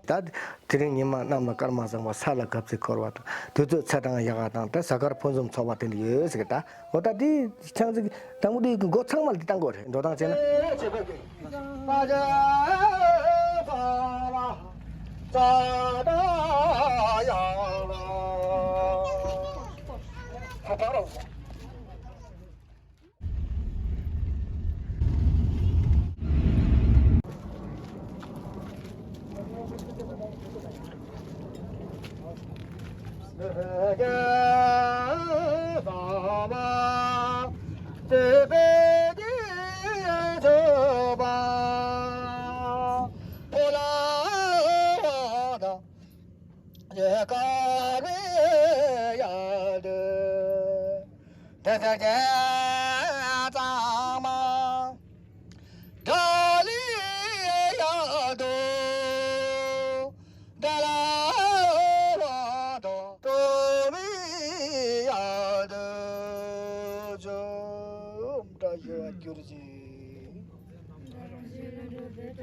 ད་དེ་རིང་ཉི་མ་གནམ་ལ་སྐར་མ་བཟང་བ། ས་ལ་གབ་ཚིག་འཁོར་བ་དང་། དུས་ཚོད་ཚ་གྲང་ཡག་ག་དང་། ད་གཟའ་སྐར་ཕུན་སུམ་ཚོགས་པ་དེ་འདྲ་ཡོད་ཟེར་གི། ད་འོ་ད་དེ་ཆང་ཚིག་དང་པོ་དེ་གི་འགོ་ཚང་མ་ལ་དེ་བཏང་དགོས་རེད། འགྲོ་སྟངས་བྱས་ན།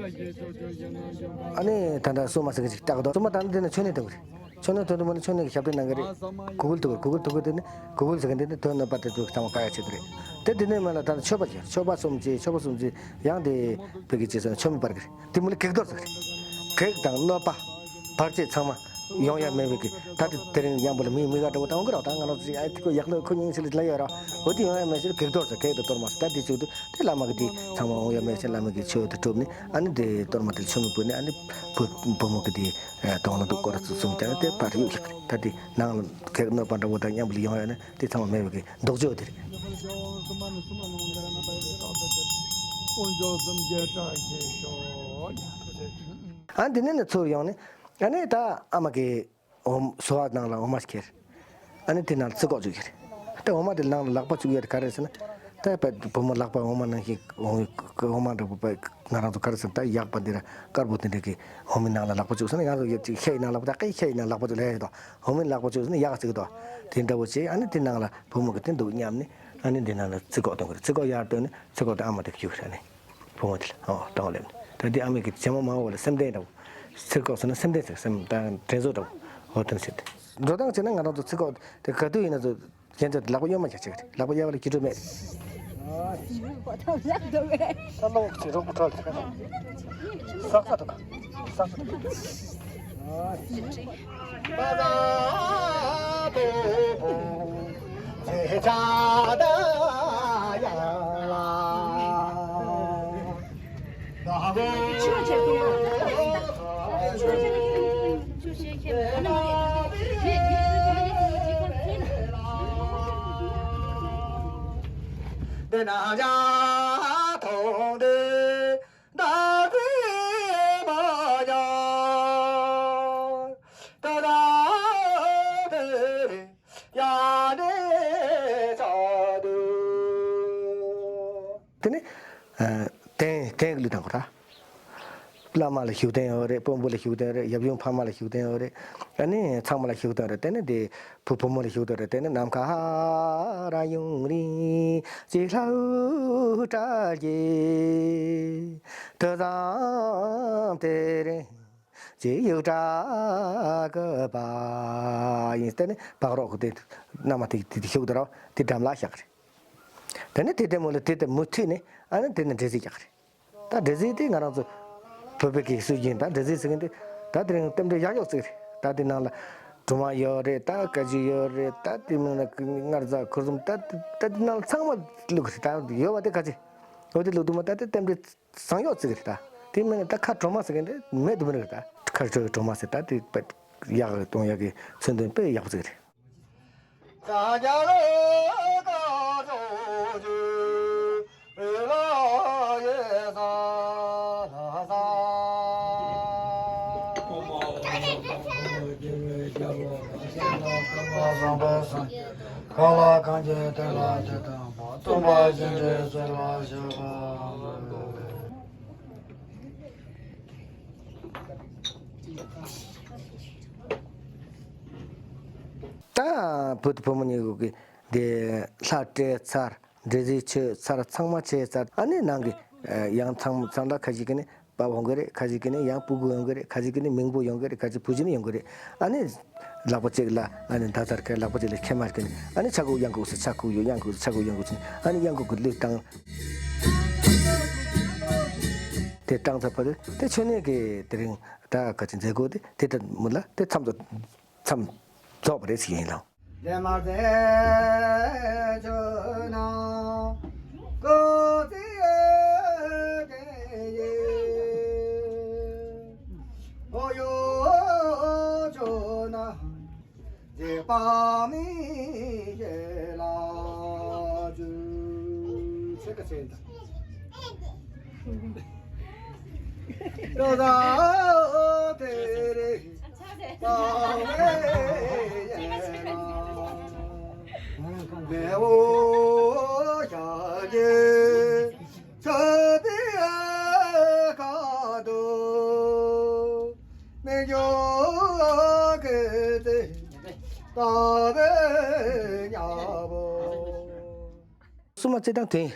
ཨ་ནི་ད་ལྟ་སྲུང་མ་ཟེར་མཁན་ཅིག་བཏགས་འདུག་སྲུང་མ་དང་དེ་ནི་མཆོད་གནས་ཐོན་གི་རེད། མཆོད་གནས་ཐོན་དུས་མ་ནི་མཆོད་གནས་ཀྱི་ཞབས་བརྟན་གནང་གི་རེད། གུ་གུལ་ཐུག་གི་རེད། གུ་གུལ་ཐུག་གི་དེ་ནི་གུ་གུལ་ཟེར་མཁན་དེ་ནི་དོན་གནོད་པ་དེ་ཚོ་ཚང་མ་བཀག་ཡ་ཆེད་དུ་རེད། དེ་དེ་ནས་མ་ལ་ད་ལྟ་མཆོད་པ་བྱས། མཆོད་པ་གསུམ་བྱས། མཆོད་པ་གསུམ་བྱས། ཡང་དེ་བོད་ཀྱི་རྗེས་སུ་མཆོད་མེ་སྤར་གི་རེད། དེ་མི་ལ་བགེགས་གཏོར་ཟེར་གི་རེད། བགེགས་དང་གནོད་པ། བར་ཆད་ཚང་མ་ཡོང་ཡ་མེད་པའི་གི། ད་དེ་དེ་རིང་གཡང་འབོལ་མི་མི་ག་འདྲ་བོ་དང་འོང་གི་རོགས། ད་ང་རང་ཚོ་ཨ་ཐི་ཁོ་ཡག་ལོ་ཁོ་སྙིང་ཆེ་ལ་ལ་ཡོད་རོགས། འོ་དེ་ཡོང་ཡ་མེད་ཕྱིར་བགེགས་གཏོར་ཟེར། བགེགས་དང་གཏོར་མ་ཟེར། ད་དེ་བྱེད་དུས་དེ་བླ་མ་གི་དེ་ཚང་མ་འོང་ཡ་མེད་ཕྱིར་བླ་མ་གི་མཆོད་དེ་གྲུབ་ནས། ཨ་ནི་དེ་གཏོར་མ་དེ་མཆོད་མེ་ཕུལ་ནས། ཨ་ནི་བུ་བུ་མོ་གི་དེ་གདོང་ལ་དུ་སྐོར་ར་ཚུ་གསུམ་བརྒྱབ་ནས་དེ་ཕར་གཡུག་བཞག་གི་རེད། ད་དེ་ནང་ལ་བགེགས་གནོད་པ་འདྲ་བོ་དང་མཉམ་པོ་ལ་ཡོང་ཡ་ནི་དེ་ཚང་མ་མེད་པའི་གི་འདོགས་བྱེད་དེ་རེད། ཨ་ནི་དེ་ནས་ནི་ཚུར་ཡོང་ནས། ཨ་ནི་ད་ཨ་མ་གི་འོ་མ་ཟོར་བ་ནང་ལ་འོ་མ་ཁྱེར། ཨ་ནི་དེ་ནང་ལ་རྩི་ཀོག་བཅུག་གི་རེད། ད་འོ་མ་དེ་ནང་ལ་ལག་པ་བཅུག་ཡ་དེ་ག་རེ་ཟེར་ན། ད་བུ་མོ་ལག་པ་འོ་མ་ནང་བཞིན་འོ་འོ་མ་འདྲ་པོ་པ་ང་རང་ཚོ་ག་རེ་ཟེར་ན། ད་ཡག་པ་འདི་ར་དཀར་པོ་དེ་འདྲ་གི་འོ་མའི་ནང་ལ་ལག་པ་བཅུག་ཟེར་ན། ང་ཚོ་ཡོད་ཅིག་ཤ་ཡི་ནང་ལག་པ། ད་ཀའི་ཤ་ཡི་ནང་ལག་པ་བཅུག་ལས་ཡ་དོ། འོ་མའི་ལག་པ་བཅུག་ཟེར་ན་ཡག་ཅིག་དོ། དེ་འདྲ་པོ་བྱས། ཨ་ནི་དེ་ནང་ལ་བུ་མོ་གི་དེ་འདུག་སྙམ་ནས། ཨ་ནི་དེ་ནང་ལ་རྩི་ཀོག་བཏོན་གི་རེད། རྩི་ཀོག་ཡར་བཏོན་ནས་རྩི་ཀོག་དེ་ཨ་མ་དེ་གི་བཅུག་གི་རེད། ཨ་ནི་བུ་མོ་དེ་ལ་འོ་བཏང་སླེབས་ནས། ད་དེ་ཨ་མའི་གི་བྱེ་མ་མང་བོ་ལ་སེམས་ལྡན་འདྲ་བོ། རྩི་ཀོག་ཟེར་ན་སེམས་ལྡན་ཟེར། སེམས་ད་དྲན་གསོ་འདྲ་བོ། འོ་དེ་ནི་བྱེད་དེ། འགྲོ་སྟངས་བྱས་ན་ང་རང་ཚོ་རྩི་ཀོག་དེ་ག་དུས་ཡིན་ན་ཚོ་ཁྱེད་ཚོ་ལག་པ་གཡོན་མ་རྒྱག་ཆེ་གི་རེད། ལག་པ་གཡས་པ་ལ་སྐྱིད་སྒྲོན་མེད་རེད། ས་ལོག་ཅིག་རོགས་པ་ཁྲོད་ལ་ས་ས་ཐུག་ས་ས་ཐུག་དེ་ནི་ཨ་རྟེན་རྟེན་གྱི་ལུགས་དང་གོ་ར། བླ་མ་ལ་བཞུགས་རྟེན་ཡོད་རེད། དཔོན་པོ་ལ་བཞུགས་རྟེན་རེད། ཡབ་ཡུམ་ཕ་མ་ལ་བཞུགས་རྟེན་ཡོད་རེད། ཨ་ནི་ཚང་མ་ལ་བཞུགས་རྟེན་རེད། དེ་ནི་དེ་བུ་བུ་མོ་ལ་བཞུགས་རྟེན་རེད། དེ་ནི་ནམ་མཁའ་ཧ་ར་ཡུང་རིང་ཅི་ལྷ་དྲ་རྒྱའི་དུ་བཟང་དེ་རིང་ཅི་ཡུག་དྲ་གི་པ་ཡིན། དེ་ནི་བག་རོགས་ཀྱི་དེ་མནའ་མ་དེ་དེ་བཞུགས་དེ་རོགས་དེ་འགྲམ་ལ་བཞག་རེད། དེ་ནི་དེ་ལྟད་མོ་ལ་དེ་ལྟ་མུ་མཐུད་ནས། ཨ་ནི་དེ་ནི་འདྲེ་རྫས་རྒྱག་རེད། ད་འདྲེ་རྫས་དེ་ང་རང་ཚོ་བོད་པའི་གི་སྲོལ་རྒྱུན། ད་འདྲེ་རྫས་ཟེར་མཁན་དེ་ད་དེ་རིང་རྟེན་འབྲེལ་ཡག་ཡོག་ཅིག་རེད། ད་དེ་ནང་ལ་སྦྲུམ་མ་ཡོད་རེད། ད་ཀ་ཅི་ཡོད་རེད། ད་དེ་མིན་ན་མངར་རྫ་ཁུར་གསུམ། ད་ད་དེ་ནང་ལ་ཚང་མ་བླུགས་རེད། ད་ཡོད་པ་དེ་ག་ཅི། འོ་དེ་བླུགས་དུས་མ་ད་དེ་རྟེན་འབྲེལ་བཟང་ཡོག་ཅིག་རེད། ད་དེ་མིན་ན་ད་ཁ་གྲོ་མ་ཟེར་མཁན་དེ་མེད་དུ་མི་རེད། ད་ཁ་གྲོ་མ་ཟེར་ད་དེ་དཔེ་ཡག་གཏོང་ཡག་གི་མཚོན་དོན་དཔེ་ཡག་པོ་ཅིག་རེད། ད་བུ་དང་བུ་མོ་གཉིས་ཀྱིས་འདི་ལྷ་སྤྲད་ཚར། འདྲེ་རྫས་མཆོད་ཚར། ཚང་མ་བྱས་ཚར། ཨ་ནི་ནང་གི་ཡང་ཚང་ཚང་ད་ཁ་ཅིག་གི་ནི་དཔའ་བོ་ཡོང་གི་རེད། ཁ་ཅིག་གི་ནི་ཡང་སྤུ་གུ་ཡོང་གི་རེད། ཁ་ཅིག་གི་ནི་མིང་པོ་ཡོང་གི་རེད། ཁ་ཅིག་བུ་ཆུང་ཡོང་གི་རེད། ཨ་ནི་ལག་པ་གཅིག་ལ་ཨ་ནི་མདའ་རྩེར་འཁྱེར། ལག་པ་གཅིག་ལ་མཆིལ་མ་འཁྱེར་ནས། ཨ་ནི་ཆ་ཁུག་གཡང་ཁུག་ཟེར། ཆ་ཁུག་ཡོད་གཡང་ཁུག་ཟེར། ཆ་ཁུག་གཡང་ཁུག་ཟེར། ཨ་ནི་གཡང་ཁུག་གི་གླུ་བཏང་། དེ་བཏང་ཚར་བ་དེ་དེ་མཆོད་གནས་ཀྱི་དེ་རིང་ད་ག་ཅི་མཛད་སྒོ་དེ་དེ་ལྟ་མུ་ལ་དེ་མཚམས་སུ་མཚམས་འཇོག་པ་རེད་ཟེར་ཡིན་ལགས། སྲུང་མ་རྩེ་སྟངས་དོན།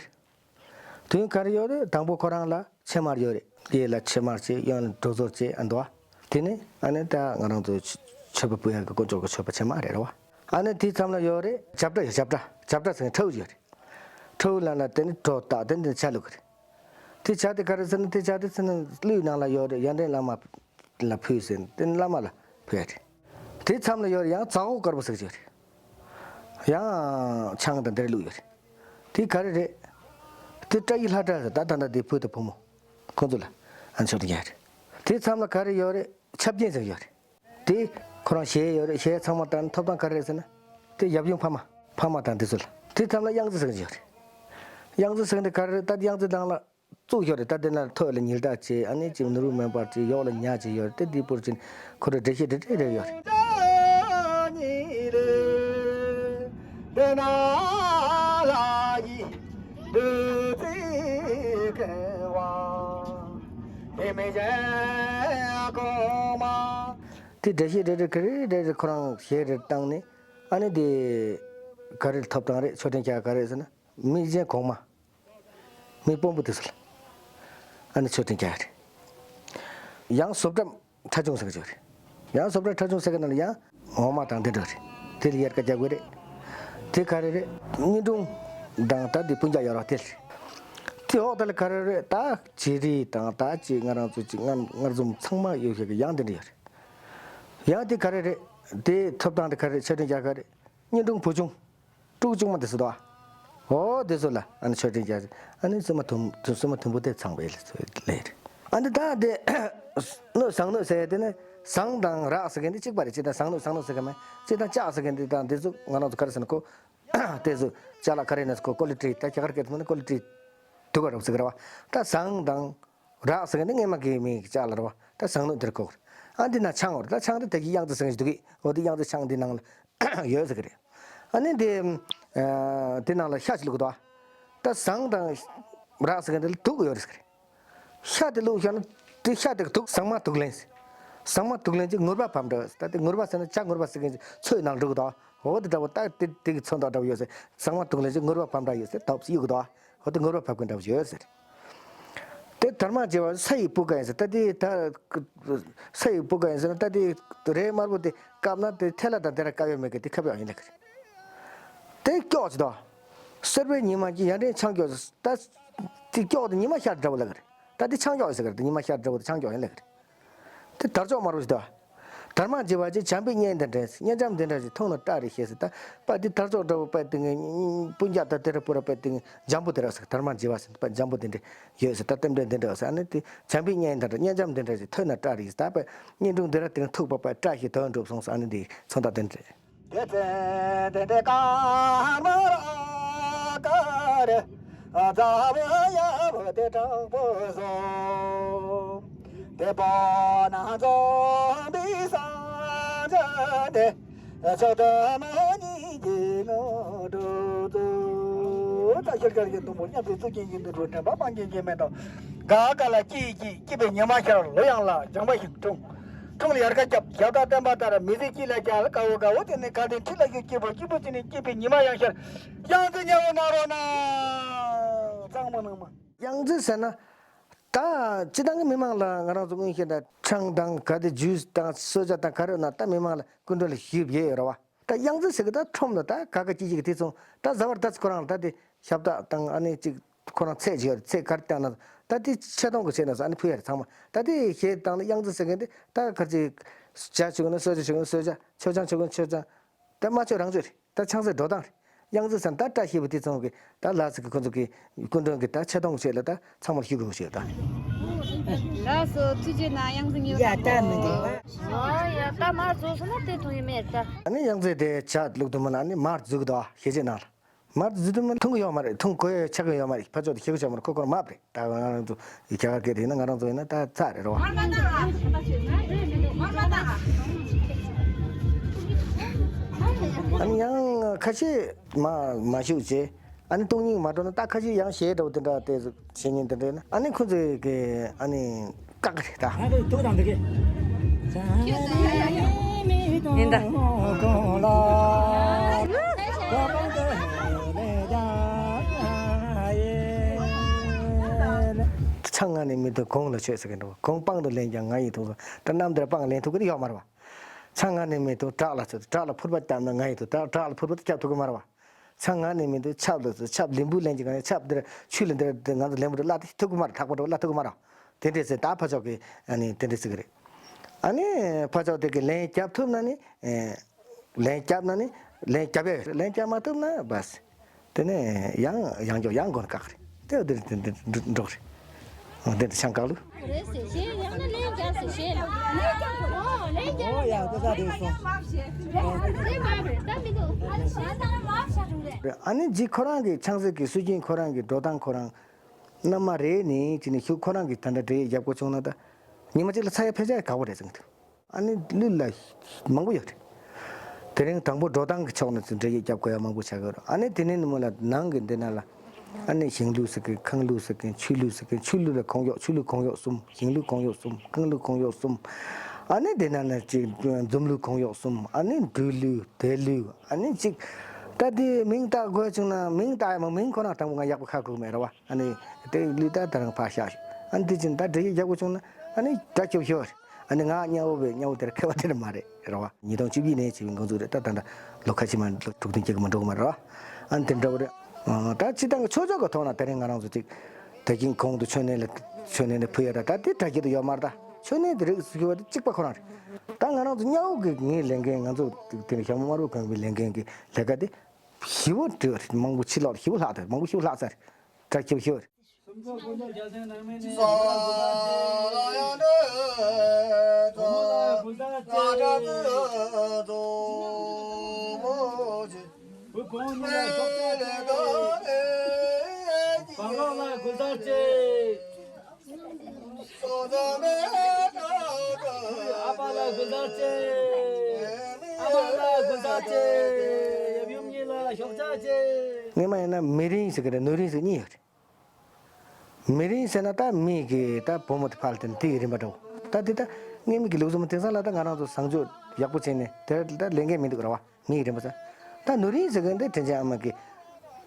དོན་ག་རེ་ཡོད་རེད། དང་པོ་ཁོ་རང་ལ་ཕྱེ་མར་ཡོད་རེད། གཡས་ལ་ཕྱེ་མར་བྱས། གཡོན་ལ་དྲུག་ཟོར་བྱས། ཨ་འདུག་བ། དེ་ནས་ཨ་ནི་ད་ང་རང་ཚོ་མཆོད་པ་ཕུལ་ཡག་གི་དཀོན་མཆོག་གི་མཆོད་པ་ཕྱེ་མར་རེད་ར་བ། ཨ་ནི་དེའི་མཚམས་ལ་ཡོད་རེད། བྱབས་སྒྲ་ཡོད། བྱབས་སྒྲ། བྱབས་སྒྲ་ཟེར་ཁྲའུ་ཡོད་རེད། ཁྲའུ་ལ་ལ་དེ་ནི་གྲོ་བཏགས། དེ་ནི་ཇ་བླུགས་གི་རེད། དེ་ཇ་དེ་ག་རེ་ཟེར་ན། དེ་ཇ་དེ་ཟེར་ན་གླུའི་ནང་ལ་ཡོད་རེད། ཡར་འདྲེན་བླ་མ་ལ་ཕུལ་ཟེར་ན་དེ་ནི་བླ་མ་ལ་ཕུལ་ཡ་རེད། དེའི་མཚམས་ལ་ཡོད་རེད། ཡང་ཛ་འོག་དཀར་པོ་ཟེར་གྱི་ཡོད་རེད། ཡང་ཆང་དང་དེ་རེ་བླུགས་ཡོད་རེད། དེ་ག་རེ་རེད། དེ་བཀྲ་ཡི་ལྷ་བཀྲ་ཟེར། ད་ད་ལྟ་དེ་བུ་དང་བུ་མོ་ཁོང་ཚོ་ལ་ཨ་མཆོད་དེ་རྒྱག་རེད། དེའི་མཚམས་ལ་ག་རེ་ཡོད་རེད། ཆབ་ཆེན་ཟེར་ཡོད་རེད། དེ་ཁོ་རང་གཞས་ཡོད་རེད། གཞས་ཚང་མ་བཏང་ཐོབ་ཐང་ག་རེ་རེད་ཟེར་ན། དེ་ཡབ་ཡུམ་ཕ་མ། ཕ་མ་དང་དེ་ཚོ་ལ། དེ་མཚམས་ལ་གཡང་རྩེ་ཟེར་གྱི་ཡོད་རེད། གཡང་རྩེ་ཟེར་གྱི་འདི་ག་རེ་རེད། ད་གཡང་རྩེ་ནང་ལ་བཙུགས་ཡོད་རེད། ད་དེ་ན་ཐོད་ལ་ཉི་ཟླ་བྱས། ཨ་ནི་ཅིག་ནོར་བུ་མེ་འབར་བྱས། གཡོག་ལ་ཉ་བྱས་ཡོད་རེད། དེ་འདི་བོར་ཕྱིན་ཁོ་རེ་འགྲེལ་བཤད་འདི་འདྲ་རེ་ཡོད་རེད། དེ་འགྲེལ་བཤད་རེ་རེ་ག་རེ་རེ་རེ་ཁོ་རང་གཞས་རེ་བཏང་ནས། ཨ་ནི་དེ་ག་རེ་ཐོབ་ཐང་རེད། མཆོད་སྤྲིན་རྒྱག་ག་རེ་ཟེར་ན། མི་གཞན་གོང་མ། མི་དཔོན་པོ་དེ་ཚོ་ལ་ཨ་ནི་མཆོད་སྤྲིན་རྒྱག་ཡ་རེད། ཡང་བཟོ་གྲྭ་ཁྲ་ཆུང་ཟེར་གྱི་ཡོད་རེད། ཡང་བཟོ་གྲྭ་ཁྲ་ཆུང་ཟེར་གྱི་ནང་ལ་ཡང་འོ་མ་དང་དེ་འདྲ་རེད། དེ་ལ་ཡར་ཀ་རྒྱག་དགོས་རེད། དེ་ག་རེ་རེད། བརྙན་སྒྲུང་དང་ད་དེ་སྤུན་ཀྱག་ཡོད་ར་དེ་རེད། དེ་འོག་ད་ལ་ག་རེ་རེད། ད་བྱི་རིལ་དང་ད་ཅིག་ང་རང་ཚོ་ཅིག་མངར་མངར་འཛོམས་ཚང་མ་ཡོད་ཤག་གི་ཡང་དེ་འདྲ་ཡོད་རེད། ཡང་དེ་ག་རེ་རེད། དེ་ཐོབ་ཐང་དེ་ག་རེ་རེད། མཆོད་སྤྲིན་རྒྱག་ག་རེད། བརྙན་སྒྲུང་བུ་ཆུང་། ཕྲུ་གུ་ཆུང་མ་དེ་ཚོ་དོ། འོ་དེ་ཚོ་ལ་ཨ་ནི་མཆོད་སྤྲིན་རྒྱག་ཨ་ནི་སྲུང་མ་དུམ་སྲུང་མ་དུམ་བུ་དེ་ཚང་བའི་ལས་ཚོ་ལས་རེད། ཨ་ནི་ད་དེ་སྣོད་ཟངས་སྣོད་ཟེར་ཡ་དེ་ནི་ཟངས་དང་རག་ཟེར་མཁན་དེ་གཅིག་པ་རེད། གཅིག་དང་ཟངས་སྣོད་ཟངས་སྣོད་ཟེར་གི་མེད། གཅིག་དང་ལྕགས་ཟེར་མཁན་དེ་དང་དེ་ཚོ་ང་རང་ཚོ་ག་རེ་ཟེར་ན་ཁོ། དེ་ཚོ་ལྕགས་ལ་ག་རེ་ན་ཁོ་ཀོ་ལི་ཊི་ད་རྒྱ་གར་སྐད་དུ་མ་ནི་ཀོ་ལི་ཊི་དུ་ག་རབ་ཟེར་གི་རེད་བ། ད་ཟངས་དང་རག་ཟེར་མཁན་དེ་སྔས་མ་གི་མིང་གི་ལྕགས་ལ་རེད་བ། ད་ཟངས་སྣོད་དེར་གོ་གི་རེད། ཨ་འདི་ན་ཆང་བར་ད་ཆང་དེ་དེ་གི་གཡང་རྩེ་ཟེར་གི་འདུག་གི་འོ་དེ་གཡང་རྩེ་ཆང་འདི་ནང་ལ་ཡོད་ཟེར་གི་རེད། ཨ་ནི་དེ་དེ་ནང་ལ་ཤ་ཞིག་བླུགས་འདུག་ད་ཟངས་དང་རག་ཟེར་མཁན་དེ་ལ་དུག་ཡོད་རེད་ཟེར་གི་རེད། ཤ་དེ་བླུགས་བཞག་ན་དེ་ཤ་དེ་གི་དུག་ཟངས་མ་དུག་ལེན་ཟེར། ཟངས་མ་དུག་ལེན་གྱི་ངུར་བ་བབས་འདྲ་བ་ཟེར། ད་དེ་ངུར་བ་ཟེར་ན་ཇ་ངུར་བ་ཟེར་མཁན་གྱི་ཚོད་ནང་འགྲོ་གི་འདུག་འོ་དེ་འདྲ་བོ་ད་དེ་དེ་གི་ཚོད་འདྲ་འདྲ་བོ་ཡོད་ཟེར། ཟངས་མ་དུག་ལེན་གྱི་ངུར་བ་བབས་འདྲ་ཡོད་ཟེར། ད་གཡུག་གི་འདུག་འོ་དེ་ངུར་བ་བབས་མཁན་འདྲ་བོ་ཡོད་ཟེར། དེ་དར་མ་བྱེ་བ་ས་ཡི་སྤུས་ཀ་ཡིན་ཟེར། ད་དེ་ད་ས་ཡི་སྤུས་ཀ་ཡིན་ཟེར་ན་ད་དེ་རས་དམར་པོ་དེ་བཀབ་ན་དེ་ཐལ་བ་དང་དེ་ར་བཀབ་ཡོད་མེད་གི་དེ་ཁ་བ་ཡིན་ལ་གི་རེད། དེ་སྐྱོགས་ཅི་དོ། སེར་པོའི་ཉི་མ་གྱི་ཡར་འདྲེན་ཆང་སྐྱོགས་ཟེར། ད་དེ་སྐྱོགས་དེ་ཉི་མ་ཤར་འདྲ་བོ་ལ་གི་རེད། ད་དེ་ཆང་སྐྱོགས་ཡིན་ཟེར་གི་རེད། དེ་ཉི་མ་ཤར་འདྲ་བོ་དེ་ཆང་སྐྱོགས་ཡིན་ལ་གི་རེད། དེ་དར་ལྕོག་དམར་པོ་ཞིག་འདུག་དར་མ་བྱེ་བ་ཅན་བྱམས་པའི་གཉེན་དང་འགྲན། གཉེན་བྱམས་འདི་འདྲ་ཞིག་མཐོང་ན་སྐྲག་རེ་ཞེས་ཟེར། ད་པ་འདི་དར་ལྕོག་འདྲ་བོ་པ་དེ་ངའི་སྤུན་ཀྱག་ད་དེ་ར་པོ་ར་པ་དེ་ངའི་འཇམ་པོ་དེ་ར་ཟེར། དར་མ་བྱེ་བ་ཟེར་པ་འཇམ་པོ་དེ་འདྲ་ཡོད་ཟེར། ད་རྟེན་འབྲེལ་འདི་འདྲ་ཟེར། ཨ་ནི་དེ་བྱམས་པའི་གཉེན་དང་འགྲན། གཉེན་བྱམས་འདི་འདྲ་ཞིག་ཐོས་ན་སྐྲག་རེ་ཞེས། ད་པ་བརྙན་སྒྲུང་འདི་ར་དེ་ངའི་ཐུག་པ་པ་སྐྲག་ཞིག་དོན་འགྲུབ་སོང་ཟེར། ཨ་ནི་འདི་མཚོན་རྟགས་དེ་འདྲ། དེ་ཚེ་དེ་འདྲའི་ཀརྨ་ར་ཀ་རེ་རྩ་བའི་ཡབ་དེ་དྲག་པོ་བཟོ། དེ་པོ་ན་འཛོམས་པའི་སངས་རྒྱས་དེ་ཆོས་དུ་མ་ཉིད་ཀྱི་ངོ་སྤྲོད་དུ། ད་ཤར་གར་གྱི་སྡོང་པོ་མཉམ་དུ་གཙུག་གི་ཡིན་དུ་འགྲོ། དྲན་པ་སྤང་གི་གེ་མེད་དོ། ག་ག་ལ་སྐྱིད་སྐྱིད་སྐྱིད་པའི་ཉི་མ་ཤར། ལོ་ཡང་ལ་ལྗང་པ་ཞིག་འཁྲུངས། འཁྲུངས་ལ་ཡར་ཀ་བརྒྱབ། ཞབས་བཏགས་བསྟན་པ་ལྟར་མི་ཚེ་སྐྱིད་ལ་བྱ་ལ་དགའ་བོ་དགའ་བོ། དེ་ནས་དགའ་ལྡན་ཁྲི་ལ་བཞུགས། སྐྱིད་པོ་སྐྱིད་པོ་དེ་ནས་སྐྱིད་པའི་ཉི་མ་ཡང་ཤར། གཡང་རྩེ་ཉལ་བོ་གནང་རོགས་གནང་། གཙང་མ་གནང་མ། གཡང་རྩེ་ཟེར་ན། ད་སྤྱི་བཏང་གི་མི་མང་ལ་ང་རང་ཚོ་སྔོན་བཤད་འདྲ་ཆང་དང་ག་དེ་ཇུས་དང་གསོལ་ཇ་དང་ག་རེ་ཡོད་ན་ད་མི་མང་ལ་སྐུ་མགྲོན་ལ་ཞུས་ཡོད་རེད་བ། ད་གཡང་རྩེ་ཟེར་གི་ད་ཁྲོམ་ལ་ད་ག་ག་ཅི་ཅི་གི་དེ་ཚོ་ད་བཟའ་བར་ད་ཁོ་རང་ལ་ད་དེ་ཞབས་བཏགས་དང་ཨ་ནི་ཅིག་ཁོ་རང་ཚད་ཅིག་ཡོད་རེད། ཚད་ག་རེ་བཏགས་ན་ད་དེ་ཆེ་མཐོང་གི་ཆེད་ན་ས་ཨ་ནི་ཕུལ་ཡ་རེད་ཚང་མ། ད་དེ་གཞས་བཏང་ན་གཡང་རྩེ་ཟེར་མཁན་དེ་ད་ག་ཅི་ཇ་མཆོད་གི་ན་གསོལ་ཇ་མཆོད་གི་ན་གསོལ་ཇ། མཆོད་ཆང་མཆོད་གི་ན་མཆོད་ཆང་། ད་མ་མཆོད་རང་མཆོད་རེད། ད་ཆང་ས་འགྲོ་སྟངས་རེད། གཡང་རྩེ་ཟེར་ན་ད་བཀྲ་ཤིས་པ་དེ་ཚོ་གི་ད་ལ་ཟེར་གི་ཁོ་ཚོ་གི་སྐུ་མགྲོན་གི་ད་ཆེ་མཐོང་གི་ཆེད་ལ་ད་ཚང་མར་ཞུ་དགོས་ཞེས་ད། ལགས་སོ། ཐུགས་རྗེ་གནང་། གཡང་རྩེ་ཉེ་བ་ཡ་ད་མི་འདུག་བ། ཨ་ཡ་ད་མར་རྫོགས་སོང་ན་དེ་ཐུང་ཡི་མེད་ད། ཨ་ནི་གཡང་རྩེ་དེ་ཇ་བླུགས་དུ་མ་ན་ཨ་ནི་མར་འཛུལ་གི་འདུག་ཨ། ཤེས་བྱེད་ནང་ལ་མར་འཛུལ་དུ་མ་ཐུང་གི་ཡོད་མ་རེད། ཐུང་གོ་ཡ་ཆག་གི་ཡོད་མ་རེད། ཕ་ཕྱོགས་དེ་ཤེས་གི་ཡོད་མ་རེད། ཁོ་ཁོ་རང་མ་བ་རེད། ད་ང་རང་ཚོ་རྒྱ་གར་སྐད་དེ་ཡིན་ན་ང་རང་ཚོ་ཡིན་ན་ད་ཚ་རེད་རོ། ཨ་ནི་ཡང་ཁ་ཤས་མ་མ་ཞུགས་བྱས། ཨ་ནི་སྟོང་ཉིད་མ་འགྲོ་ན་ད་ཁ་ཤས་ཡང་གཞས་འདྲ་བོ་དེ་འདྲ་དེ་བྱེད་ཉིན་དེ་འདྲ་ཡིན་ན་ཨ་ནི་ཁོ་ཚོས་གི་ཨ་ནི་བཀག་གི་རེད་ད། ང་ཚོ་དུག་དང་འདི་གི། ཡིན་ད། ཆང་ང་ ནས་མི་འདུག་གོང་ལ་ཆོད་ཟེར་གི་འདུག་གོང་པང་དུ་ལེན་ཀྱང་ང་ཡི་ཐུགས་སུ་ད་གནམ་དེར་པང་ལེན་ཐུབ་ཀྱི་ཡོད་མ་རེད་བ། ཚང་ང་ནས་མི་འདུག་བྲག་ལ་ཆོད་བྲག་ལ་ཕུར་པ་བརྐྱབ་ན་ང་ཡི་ཐུགས་ད་བྲག་ལ་ཕུར་པ་དེ་བརྐྱབ་ཐུབ་ཀྱི་མ་རེད་བ། ཚང་ང་ནས་མི་འདུག་ཆབ་ལ་ཆོད་ཆབ་ལིམ་བུ་ལེན་གྱི་ང་ནས་ཆབ་འདིར་ཆུ་ལ་འདིར་ང་ཚོ་ལེན་པོ་དེ་བརླག་ཐུབ་ཀྱི་མ་རེད། ཐག་པ་འདྲ་བ་བརླག་ཐུབ་ཀྱི་མ་རེད། དེ་འདྲས་ཟེར་ད་ཕ་ཕྱོགས་ཀྱི་ཨ་ནི་དེ་འདྲས་ཟེར་གི་རེད། ཨ་ནི་ཕ་ཕྱོགས་དེ་གི་ལན་རྒྱབ་ཐུབ་ན་ནི། ཨེ། ལན་རྒྱབ་ན་ནི་ལན་རྒྱབ་ཡ་ཡོད་རེད། ལན་རྒྱབ་མ་ཐུབ་ན་བས། དེ་ནས་ཡང་ཡང་འཇོག་ཡང་མགོ་ནས་བཀག་རེད། དེ་འདིར་དེ་འདིར་འགྲོ་རེད། འོ་དེ་འདྲ་ཆང་བཀག་ལུགས། རེད་ཟེར་ཞེས་ཡང་ན་ལན་རྒྱབ་ཟེར་ཞེས་ལ། ལན་རྒྱབ་ཨོ་ལན་རྒྱབ། ཨོ་ཡ་ལྟ་ས་རེད་སོང་། རེད་མ་རེད་ད་མི་འདུག་ཨ་ནི་ཞེས་ད་ལ་མ་བྱ་འགྲོ་རེད། ཨ་ནི་ཇི་ཁོ་རང་གི་ཆང་ས་གི་སྲོལ་རྒྱུན་ཁོ་རང་གི་འགྲོ་སྟངས་ཁོ་རང་། མནའ་མ་རེད་ནི་ཅི་ནི་ཤུགས་ཁོ་རང་གི་ད་ལྟ་འབྲེལ་ཡོད་རྒྱབ་དགོས་བྱུང་ན་ད། ཉི་མ་གཅིག་ལ་ཚ་ཡ་ཕལ་ཆེར་དགའ་བོ་རེད་ཟེར་གི་འདུག་ཨ་ནི་ལུས་ལ་མང་པོ་ཡོད་རེད། དེ་རིང་དང་པོ་འགྲོ་སྟངས་ཀྱི་ཕྱོགས་ནས་ཚུར་འབྲེལ་ཡོད་རྒྱབ་དགོས་ཡ་མང་པོ་ཆགས་ཀྱི་ཡོད་རེད། ཨ་ནི་དེ་ནས་ནི་མོ་ལ་ནང་གི་འདི་ན་ལ། ཨ་ནི་ཞིང་ལུས་ཟེར་གི་ཁང་ལུས་ཟེར་གི་ཆུ་ལུས་ཟེར་གི་ཆུ་ལུས་ལ་གོང་ཡོག་ཆུ་ལུས་གོང་ཡོག་གསུམ། ཞིང་ལུས་གོང་ཡོག་གསུམ། ཁང་ལུས་གོང་ཡོག་གསུམ། ཨ་ནི་དེ་ན་ན་ཅིག་འཛུམ་ལུས་གོང་ཡོག་གསུམ། ཨ་ནི་སྦྲུལ་ལུས་དེ་ལུས་ཨ་ནི་ཅིག་ད་དེ་མིང་བཏགས་དགོས་བྱུང་ན་མིང་བཏགས་ཡ་མ་མིང་ཁོ་རང་དང་པོ་ང་ཡག་པོ་ཁ་ཁུག་མེད་ར་བ། ཨ་ནི་དེ་ལུས་ད་ད་རང་ཕར་བཞག་ཨ་ནི་དེ་ཅིན་ད་འབྲེལ་ཡོད་རྒྱག་དགོས་བྱུང་ན་ཨ་ནི་དགྲ་སྐྱོབ་ཤོར། ཨ་ནི་ང་དམྱལ་བ་བའི་དམྱལ་བ་དེར་ཁེ་བ་དེ་འདྲ་མ་རེད་ར་བ། ཉིས་སྟོང་བཅུ་བཞི་ནས་བྱས་པའི་འགོ་འཛུགས་རེད། ད་ད་ད་ལོ་ཁ་ཕྱི་མ་ལོ་དྲུག་བདུན་བརྒྱད་གི་མ་འགྲོ་གི་མ་རེད་བ། ཨ་ནི་དེ་འདྲ་བོ་རེད། ད་སྤྱི་བཏང་གི་ཆོས་ཕྱོགས་ཀྱི་ཐོག་ན་དེ་རིང་ང་རང་ཚོ་ཅིག་ད་གིན་གོང་དུ་མཆོད་གནས་ལ་མཆོད་གནས་ལ་ཕུལ་ཡ་ད་ད་དེ་དྲ་རྒྱ་དུ་ཡོད་མ་རེད། ད་མཆོད་གནས་དེ་རིགས་སུ་གྱུར་བ་དེ་གཅིག་པ་ཁོ་རང་རེད། ད་ང་རང་ཚོ་དམྱལ་བ་གི་ངའི་ལས་འགན་ང་ཚོ་དེ་ནི་ཞྭ་མོ་དམར་པོ་གང་གི་ལས་འགན་གི་ལས་ཀ་དེ་ཞི་བོ་འདྲི་བ་རེད། མང་པོ་ཕྱི་ལོགས་ལ་ཞི་བོ་ལྷག་ད་མང་པོ་ཞི་བོ་ལྷག་ས་རེད། དྲག་ཁྱབ་ཤོར། སྔོན་མ་ཡིན་ན་མི་རིང་ཟེར་གི་རེད། ནུ་རིང་ཟེར་གཉིས་ཡོད་རེད། མི་རིང་ཟེར་ན་ད་མི་གི་ད་བུ་མོ་དེ་ཕར་ལ་དེ་ནི་དེ་ཡི་རིམ་པ་འདྲ་བོ། ད་དེ་ད་སྔོན་མི་གི་ལུགས་སྲོལ་མ་དེང་སང་ལ་ད་ང་རང་ཚོ་བཟང་སྤྱོད་ཡག་པོ་བྱས་ནས་དེ་ད་ལས་འགན་མི་འདུག་ར་བ། མི་ཡི་རིམ་པ་ཟེར། ད་ནུ་རིང་ཟེར་གི་འདི་དྲིན་ཅན་ཨ་མ་གི་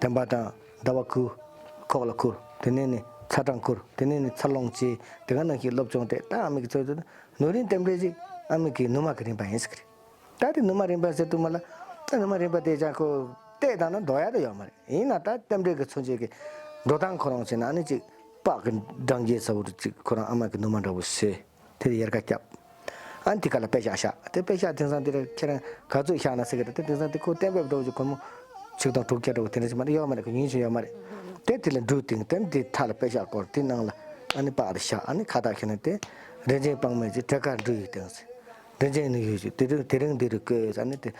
དྲན་པ་དང་ཟླ་བ་ཁུ་ཁོག་ལ་ཁུར། དེ་ནས་ནི་ཚ་གྲང་ཁུར། དེ་ནས་ནི་འཚར་ལོངས་བྱས། དེ་ག་ནང་བཞིན་སློབ་སྦྱོང་སྤྲད། ད་ཨ་མ་གི་ཚོད་ཚོད་ནུ་རིང་རྟེན་འབྲེལ་ཅིག་ཨ་མ་གི་ནུ་མ་གི་རིམ་པ་ཡིན་ཟེར་གི་རེད། ད་དེ་ནུ་མ་རིམ་པ་ཟེར་དུས་མ་ལ། ད་ནུ་མ་རིམ་པ་དེ་ཅང་ཁོ་བལྟས་བཏང་ན་འདོར་ཡ་ད་ཡོད་མ་རེད། ཡིན་ན་ད་རྟེན་འབྲེལ་གྱི་མཚོན་བྱེད་ཀྱི་འགྲོ་སྟངས་ཁོ་རང་བྱས་ན་ཨ་ནི་ཅིག་པགས་ཀྱི་འགྲང་རྒྱས་ཚ་བོ་ཅིག་ཁོ་རང་ཨ་མ་གི་ནུ་མ་འདྲ་བོ་བྱས། དེ་ལ་ཡལ་ག་བརྒྱབ། ཨ་ནི་དེ་ག་ལ་པད་ཤག་བཞག་དེ་པད་ཤག་དེང་སང་དེ་ལ་ཁྱེད་རང་ག་ཚོད་བཞག་ན་ཟེར་གི་རེད། དེ་དེང་སང་དེ་ཁོ་གཏན་འབེབས་འདྲ་བོ་ཅིག་སྒོར་མོ་ཆིག་སྟོང་དྲུག་བརྒྱ་འདྲ་བོ་དེ་འདྲ་ཅིག་མ་གཏོགས་ཡོད་མ་རེད། ཁོ་ཉིན་ཞིག་ཡོད་མ་རེད། དེ་དེ་ལ་འབྲུ་དེང་དེ་ནི་དེ་མཐའ་ལ་པད་ཤག་བསྐོར། དེ་ནང་ལ་ཨ་ནི་པགས་དེ་བཞག་ཨ་ནི་ཁ་བཏགས་ཁྱེར་ནས་དེ་རིན་ཆེན་དཔག་མེད་ཅིག་བྲེ་དཀར་འབྲུ་ཡིས་བསྟན་ཟེར། རིན་ཆེན་ནུ་ཡོས་ཀྱི་དེ་རིང་དེ་རིང་འདི་རུ་བཀོད་ཟེར་ནས་དེ།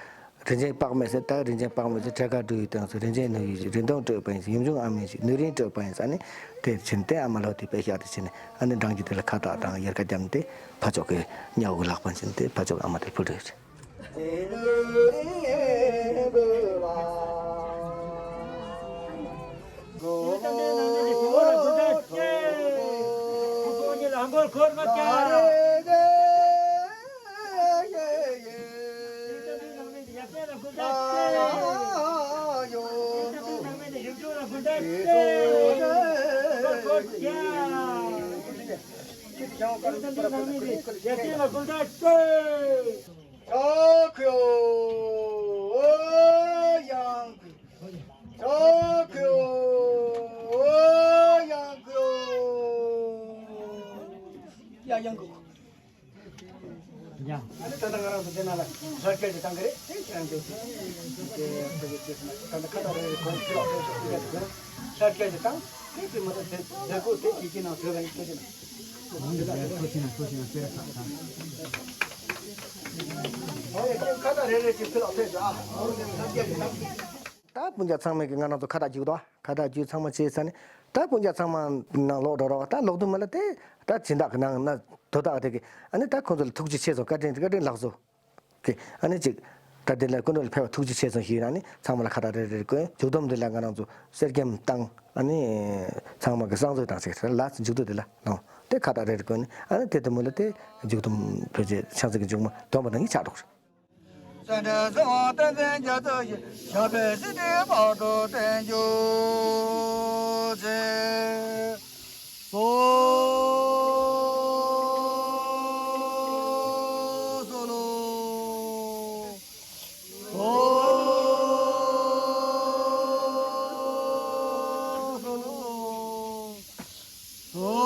རིན་ཆེན་དཔག་མེད་ཟེར། ད་རིན་ཆེན་དཔག་མེད་ཟེར། བྲེ་དཀར་འབྲུ་ཡིས་བསྟན་ཟེར། རིན་ཆེན་ནུ་ཡོས་ཀྱི་རིན་ཐང་སྤྲོད་པ་ཡིན་ཟེར། ཡུམ་ཆུང་ཨ་མས་ཟེར། ནུ་རིན་སྤྲོད་པ་ཡིན་ཟེར། ཨ་ནི་དེ་བྱིན་ཏེ་ཨ་མ་ལོ་དེ་པད་ཤག་དེ་བྱིན་ནས་ཨ་ནི་འབྲང་རྒྱུ་དེ་ལ་ཁ་བཏགས་དང་ཡལ་ག་བརྒྱབ་ནས་དེ་ཕ་ཕྱོགས་ཀྱི་དམྱལ་བ་གི་ལག་པ་བྱིན་ཏེ་ཕ་ཕྱོགས་ཀྱི་ཨ་མ་དེར་ཕུལ་འགྲོ་ཡོད་རེད། ཡ་ཡང་གི། ཡ། ཨ་ནི་ད་ལྟ་ང་རང་ཚོ་འདི་ན་ལ་ལྷ་སྐལ་གྱི་བཏང་གི་རེད། དེ་ཁྱེད་རང་ཚོས་དེ་ཁ་ད་རེ་རེ་གོང་ཁྱེད་ལ་ཕེབས་ཤོག་ལྷ་སྐལ་གྱི་བཏང་། དེ་དེ་མ་གཏོགས་དེ་མཛད་སྒོ་དེ་དེ་ཁྱེད་ནང་བྲོས་པ་ཡིན། ཐུགས་རྗེ་གནང་། ཐུགས་རྗེ་གནང་། ཐུགས་རྗེ་གནང་། བཀྲ་ཤིས་བདེ་ལེགས། ཨོ་ཡ། ཁྱེད་ཁ་ད་རེ་རེ་ཅིག་ཁྱེད་ལ་ཕེབས་ཤོག་ཨ། ཨོ་ལྷ་སྐལ་གྱི་བཏང་། ད་སྤུན་ཀྱག་ཚང་མས་ཀྱི་ང་རང་ཚོ་ཁ་བཏགས་བརྒྱུད་དོ། ཁ་བཏགས་བརྒྱུད་ཚང་མ་བྱས་ཚར་ནས་ད་སྤུན་ཀྱག་ཚང་མ་ནང་ལོག་འགྲོ་རོགས། ད་ལོག་དུས་མ་ལ་དེ་ད་སྦྱིན་བདག་གི་ནང་ན་དོ་བདག་དེ་གི་ཨ་ནི་ད་ཁོང་ཚོ་ལ་ཐུགས་རྗེ་ཆེ་སོང་། བཀའ་དྲིན་བཀའ་དྲིན་ལགས་སོ། གི་ཨ་ནི་ཅིག་ད་དེ་ལ་སྐུ་མདུན་ལ་ཕེབས་པ་ཐུགས་རྗེ་ཆེ་སོང་ཞུས་ན་ནི་ཚང་མ་ལ་ཁ་བཏགས་རེ་རེ་བསྐོན། མཇུག་བསྡོམས་དེ་ལ་ང་རང་ཚོ་གསེར་སྐྱེམས་བཏང་། ཨ་ནི་ཚང་མ་གི་གསང་གསོལ་བཏང་ཟེར་ལ་མཇུག་བསྡུ་དེ་ལ་ལོངས་ཏེ་ཁ་བཏགས་རེ་རེ་བསྐོན་ནས་ཨ་ནི་དེ་དེ་མོ་ལ་དེ་མཇུག་བསྡོམས་ཕལ་ཆེར་ཕྱག་འཚལ་གྱི་མཇུག་མ་བསྡོམས་པ་ནང་གི་ཆགས་འགྲོ་གི་རེད། སེམས་ཁྲལ་སེམས་དབང་བསྟན་འཛིན་རྒྱ་མཚོ་ཡི། ཞབས་པད་སྲིད་མཐའི་བར་དུ་བརྟན་གྱུར་ཅིག། སོ། སོ་ལོ། སོ། སོ་ལོ། སོ།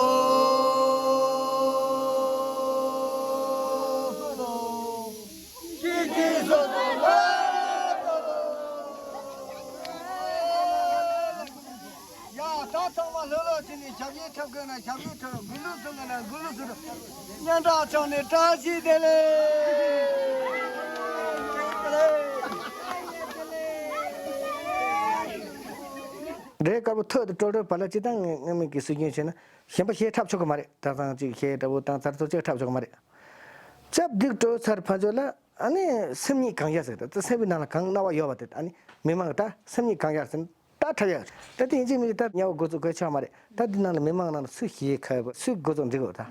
སོ་ལོ། ཀི་ཀི་སོ་སོ་ལོ། ཡ། ད་ཚང་མ་ལྷོད་ལྷོད་བྱས་ནས་ཞབས་གཡས་འཁྲབ་མཁན་ན་ཞབས་གཡས་འཁྲབ། མགུར་གླུ་གསུང་མཁན་ན་མགུར་གླུ་གསུང་། སྙན་གྲགས་ཕྱོགས་ནས་བཀྲ་ཤིས་བདེ་ལེགས། འདྲེ་དཀར་པོ་ཐོད་དུ་སྤྲོ་སྤྲོའི་བར་ལ་སྤྱིར་བཏང་ངས་སྔ་མོ་གི་སྲོལ་རྒྱུན་བྱས་ན་གཞན་པ་གཞས་འཁྲབ་ཆོག་གི་མ་རེད། ད་ཐེངས་གཅིག་གཞས་འདྲ་པོ་བཏང་ཚར་ཚོ་གཅིག་འཁྲབ་ཆོག་གི་མ་རེད། སྐྱབས་འདི་སྤྲོ་ཚར་ཕར་ཕྱོགས་ལ་ཨ་ནི་སེམས་ཉིད་གང་ཤར་ཟེར། ད་སེམས་པའི་ནང་ལ་གང་སྣང་བ་ཡོད་པ་དེ་ཨ་ནི་མི་མང་གི་ད་སེམས་ཉིད་གང་ཤར་ཟེར་ད་འཁྲབ་ཡག་ད་དེ་ཡིན་གཅིག་མིན་གཅིག་ད་ཉལ་བ་འགོ་ཚུགས་དགོས་ཆགས་མ་རེད། ད་འདི་ནང་ལ་མི་མང་ནང་ལ་སུ་ཞིག་ཁ་ཡོད་པ་སུས་འགོ་ཚུགས་འགྲིག་གོ་ད།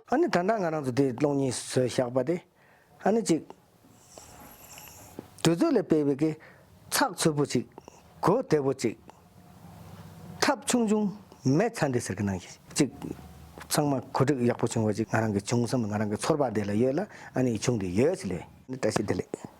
ཨ་ནི་ད་ལྟ་ང་རང་ཚོ་དེ་སློང་ཉིན་བཟོས་བཞག་པ་དེ་ཨ་ནི་ཅིག་དུས་ཚོད་ལ་དཔག་པའི་གི་ཚགས་ཚུད་པོ་ཅིག་གོ་བདེ་པོ་ཅིག་ཐབ་ཆུང་ཆུང་མེ་ཚ་འདི་ཟེར་གི་ནང་བཞིན་ཅིག་ ཚང་མ་གོ་སྒྲིག་ཡག་པོ་བྱུང་བ་ཅིག་ང་རང་གི་བྱུང་བསམ་ང་རང་གི་ཚོར་བ་དེ་ལ་ཡོད་ལ། ཨ་ནི་བྱུང་དེ་ཡོད་ཟེར་ལེ། བཀྲ་ཤིས་བདེ་ལེགས།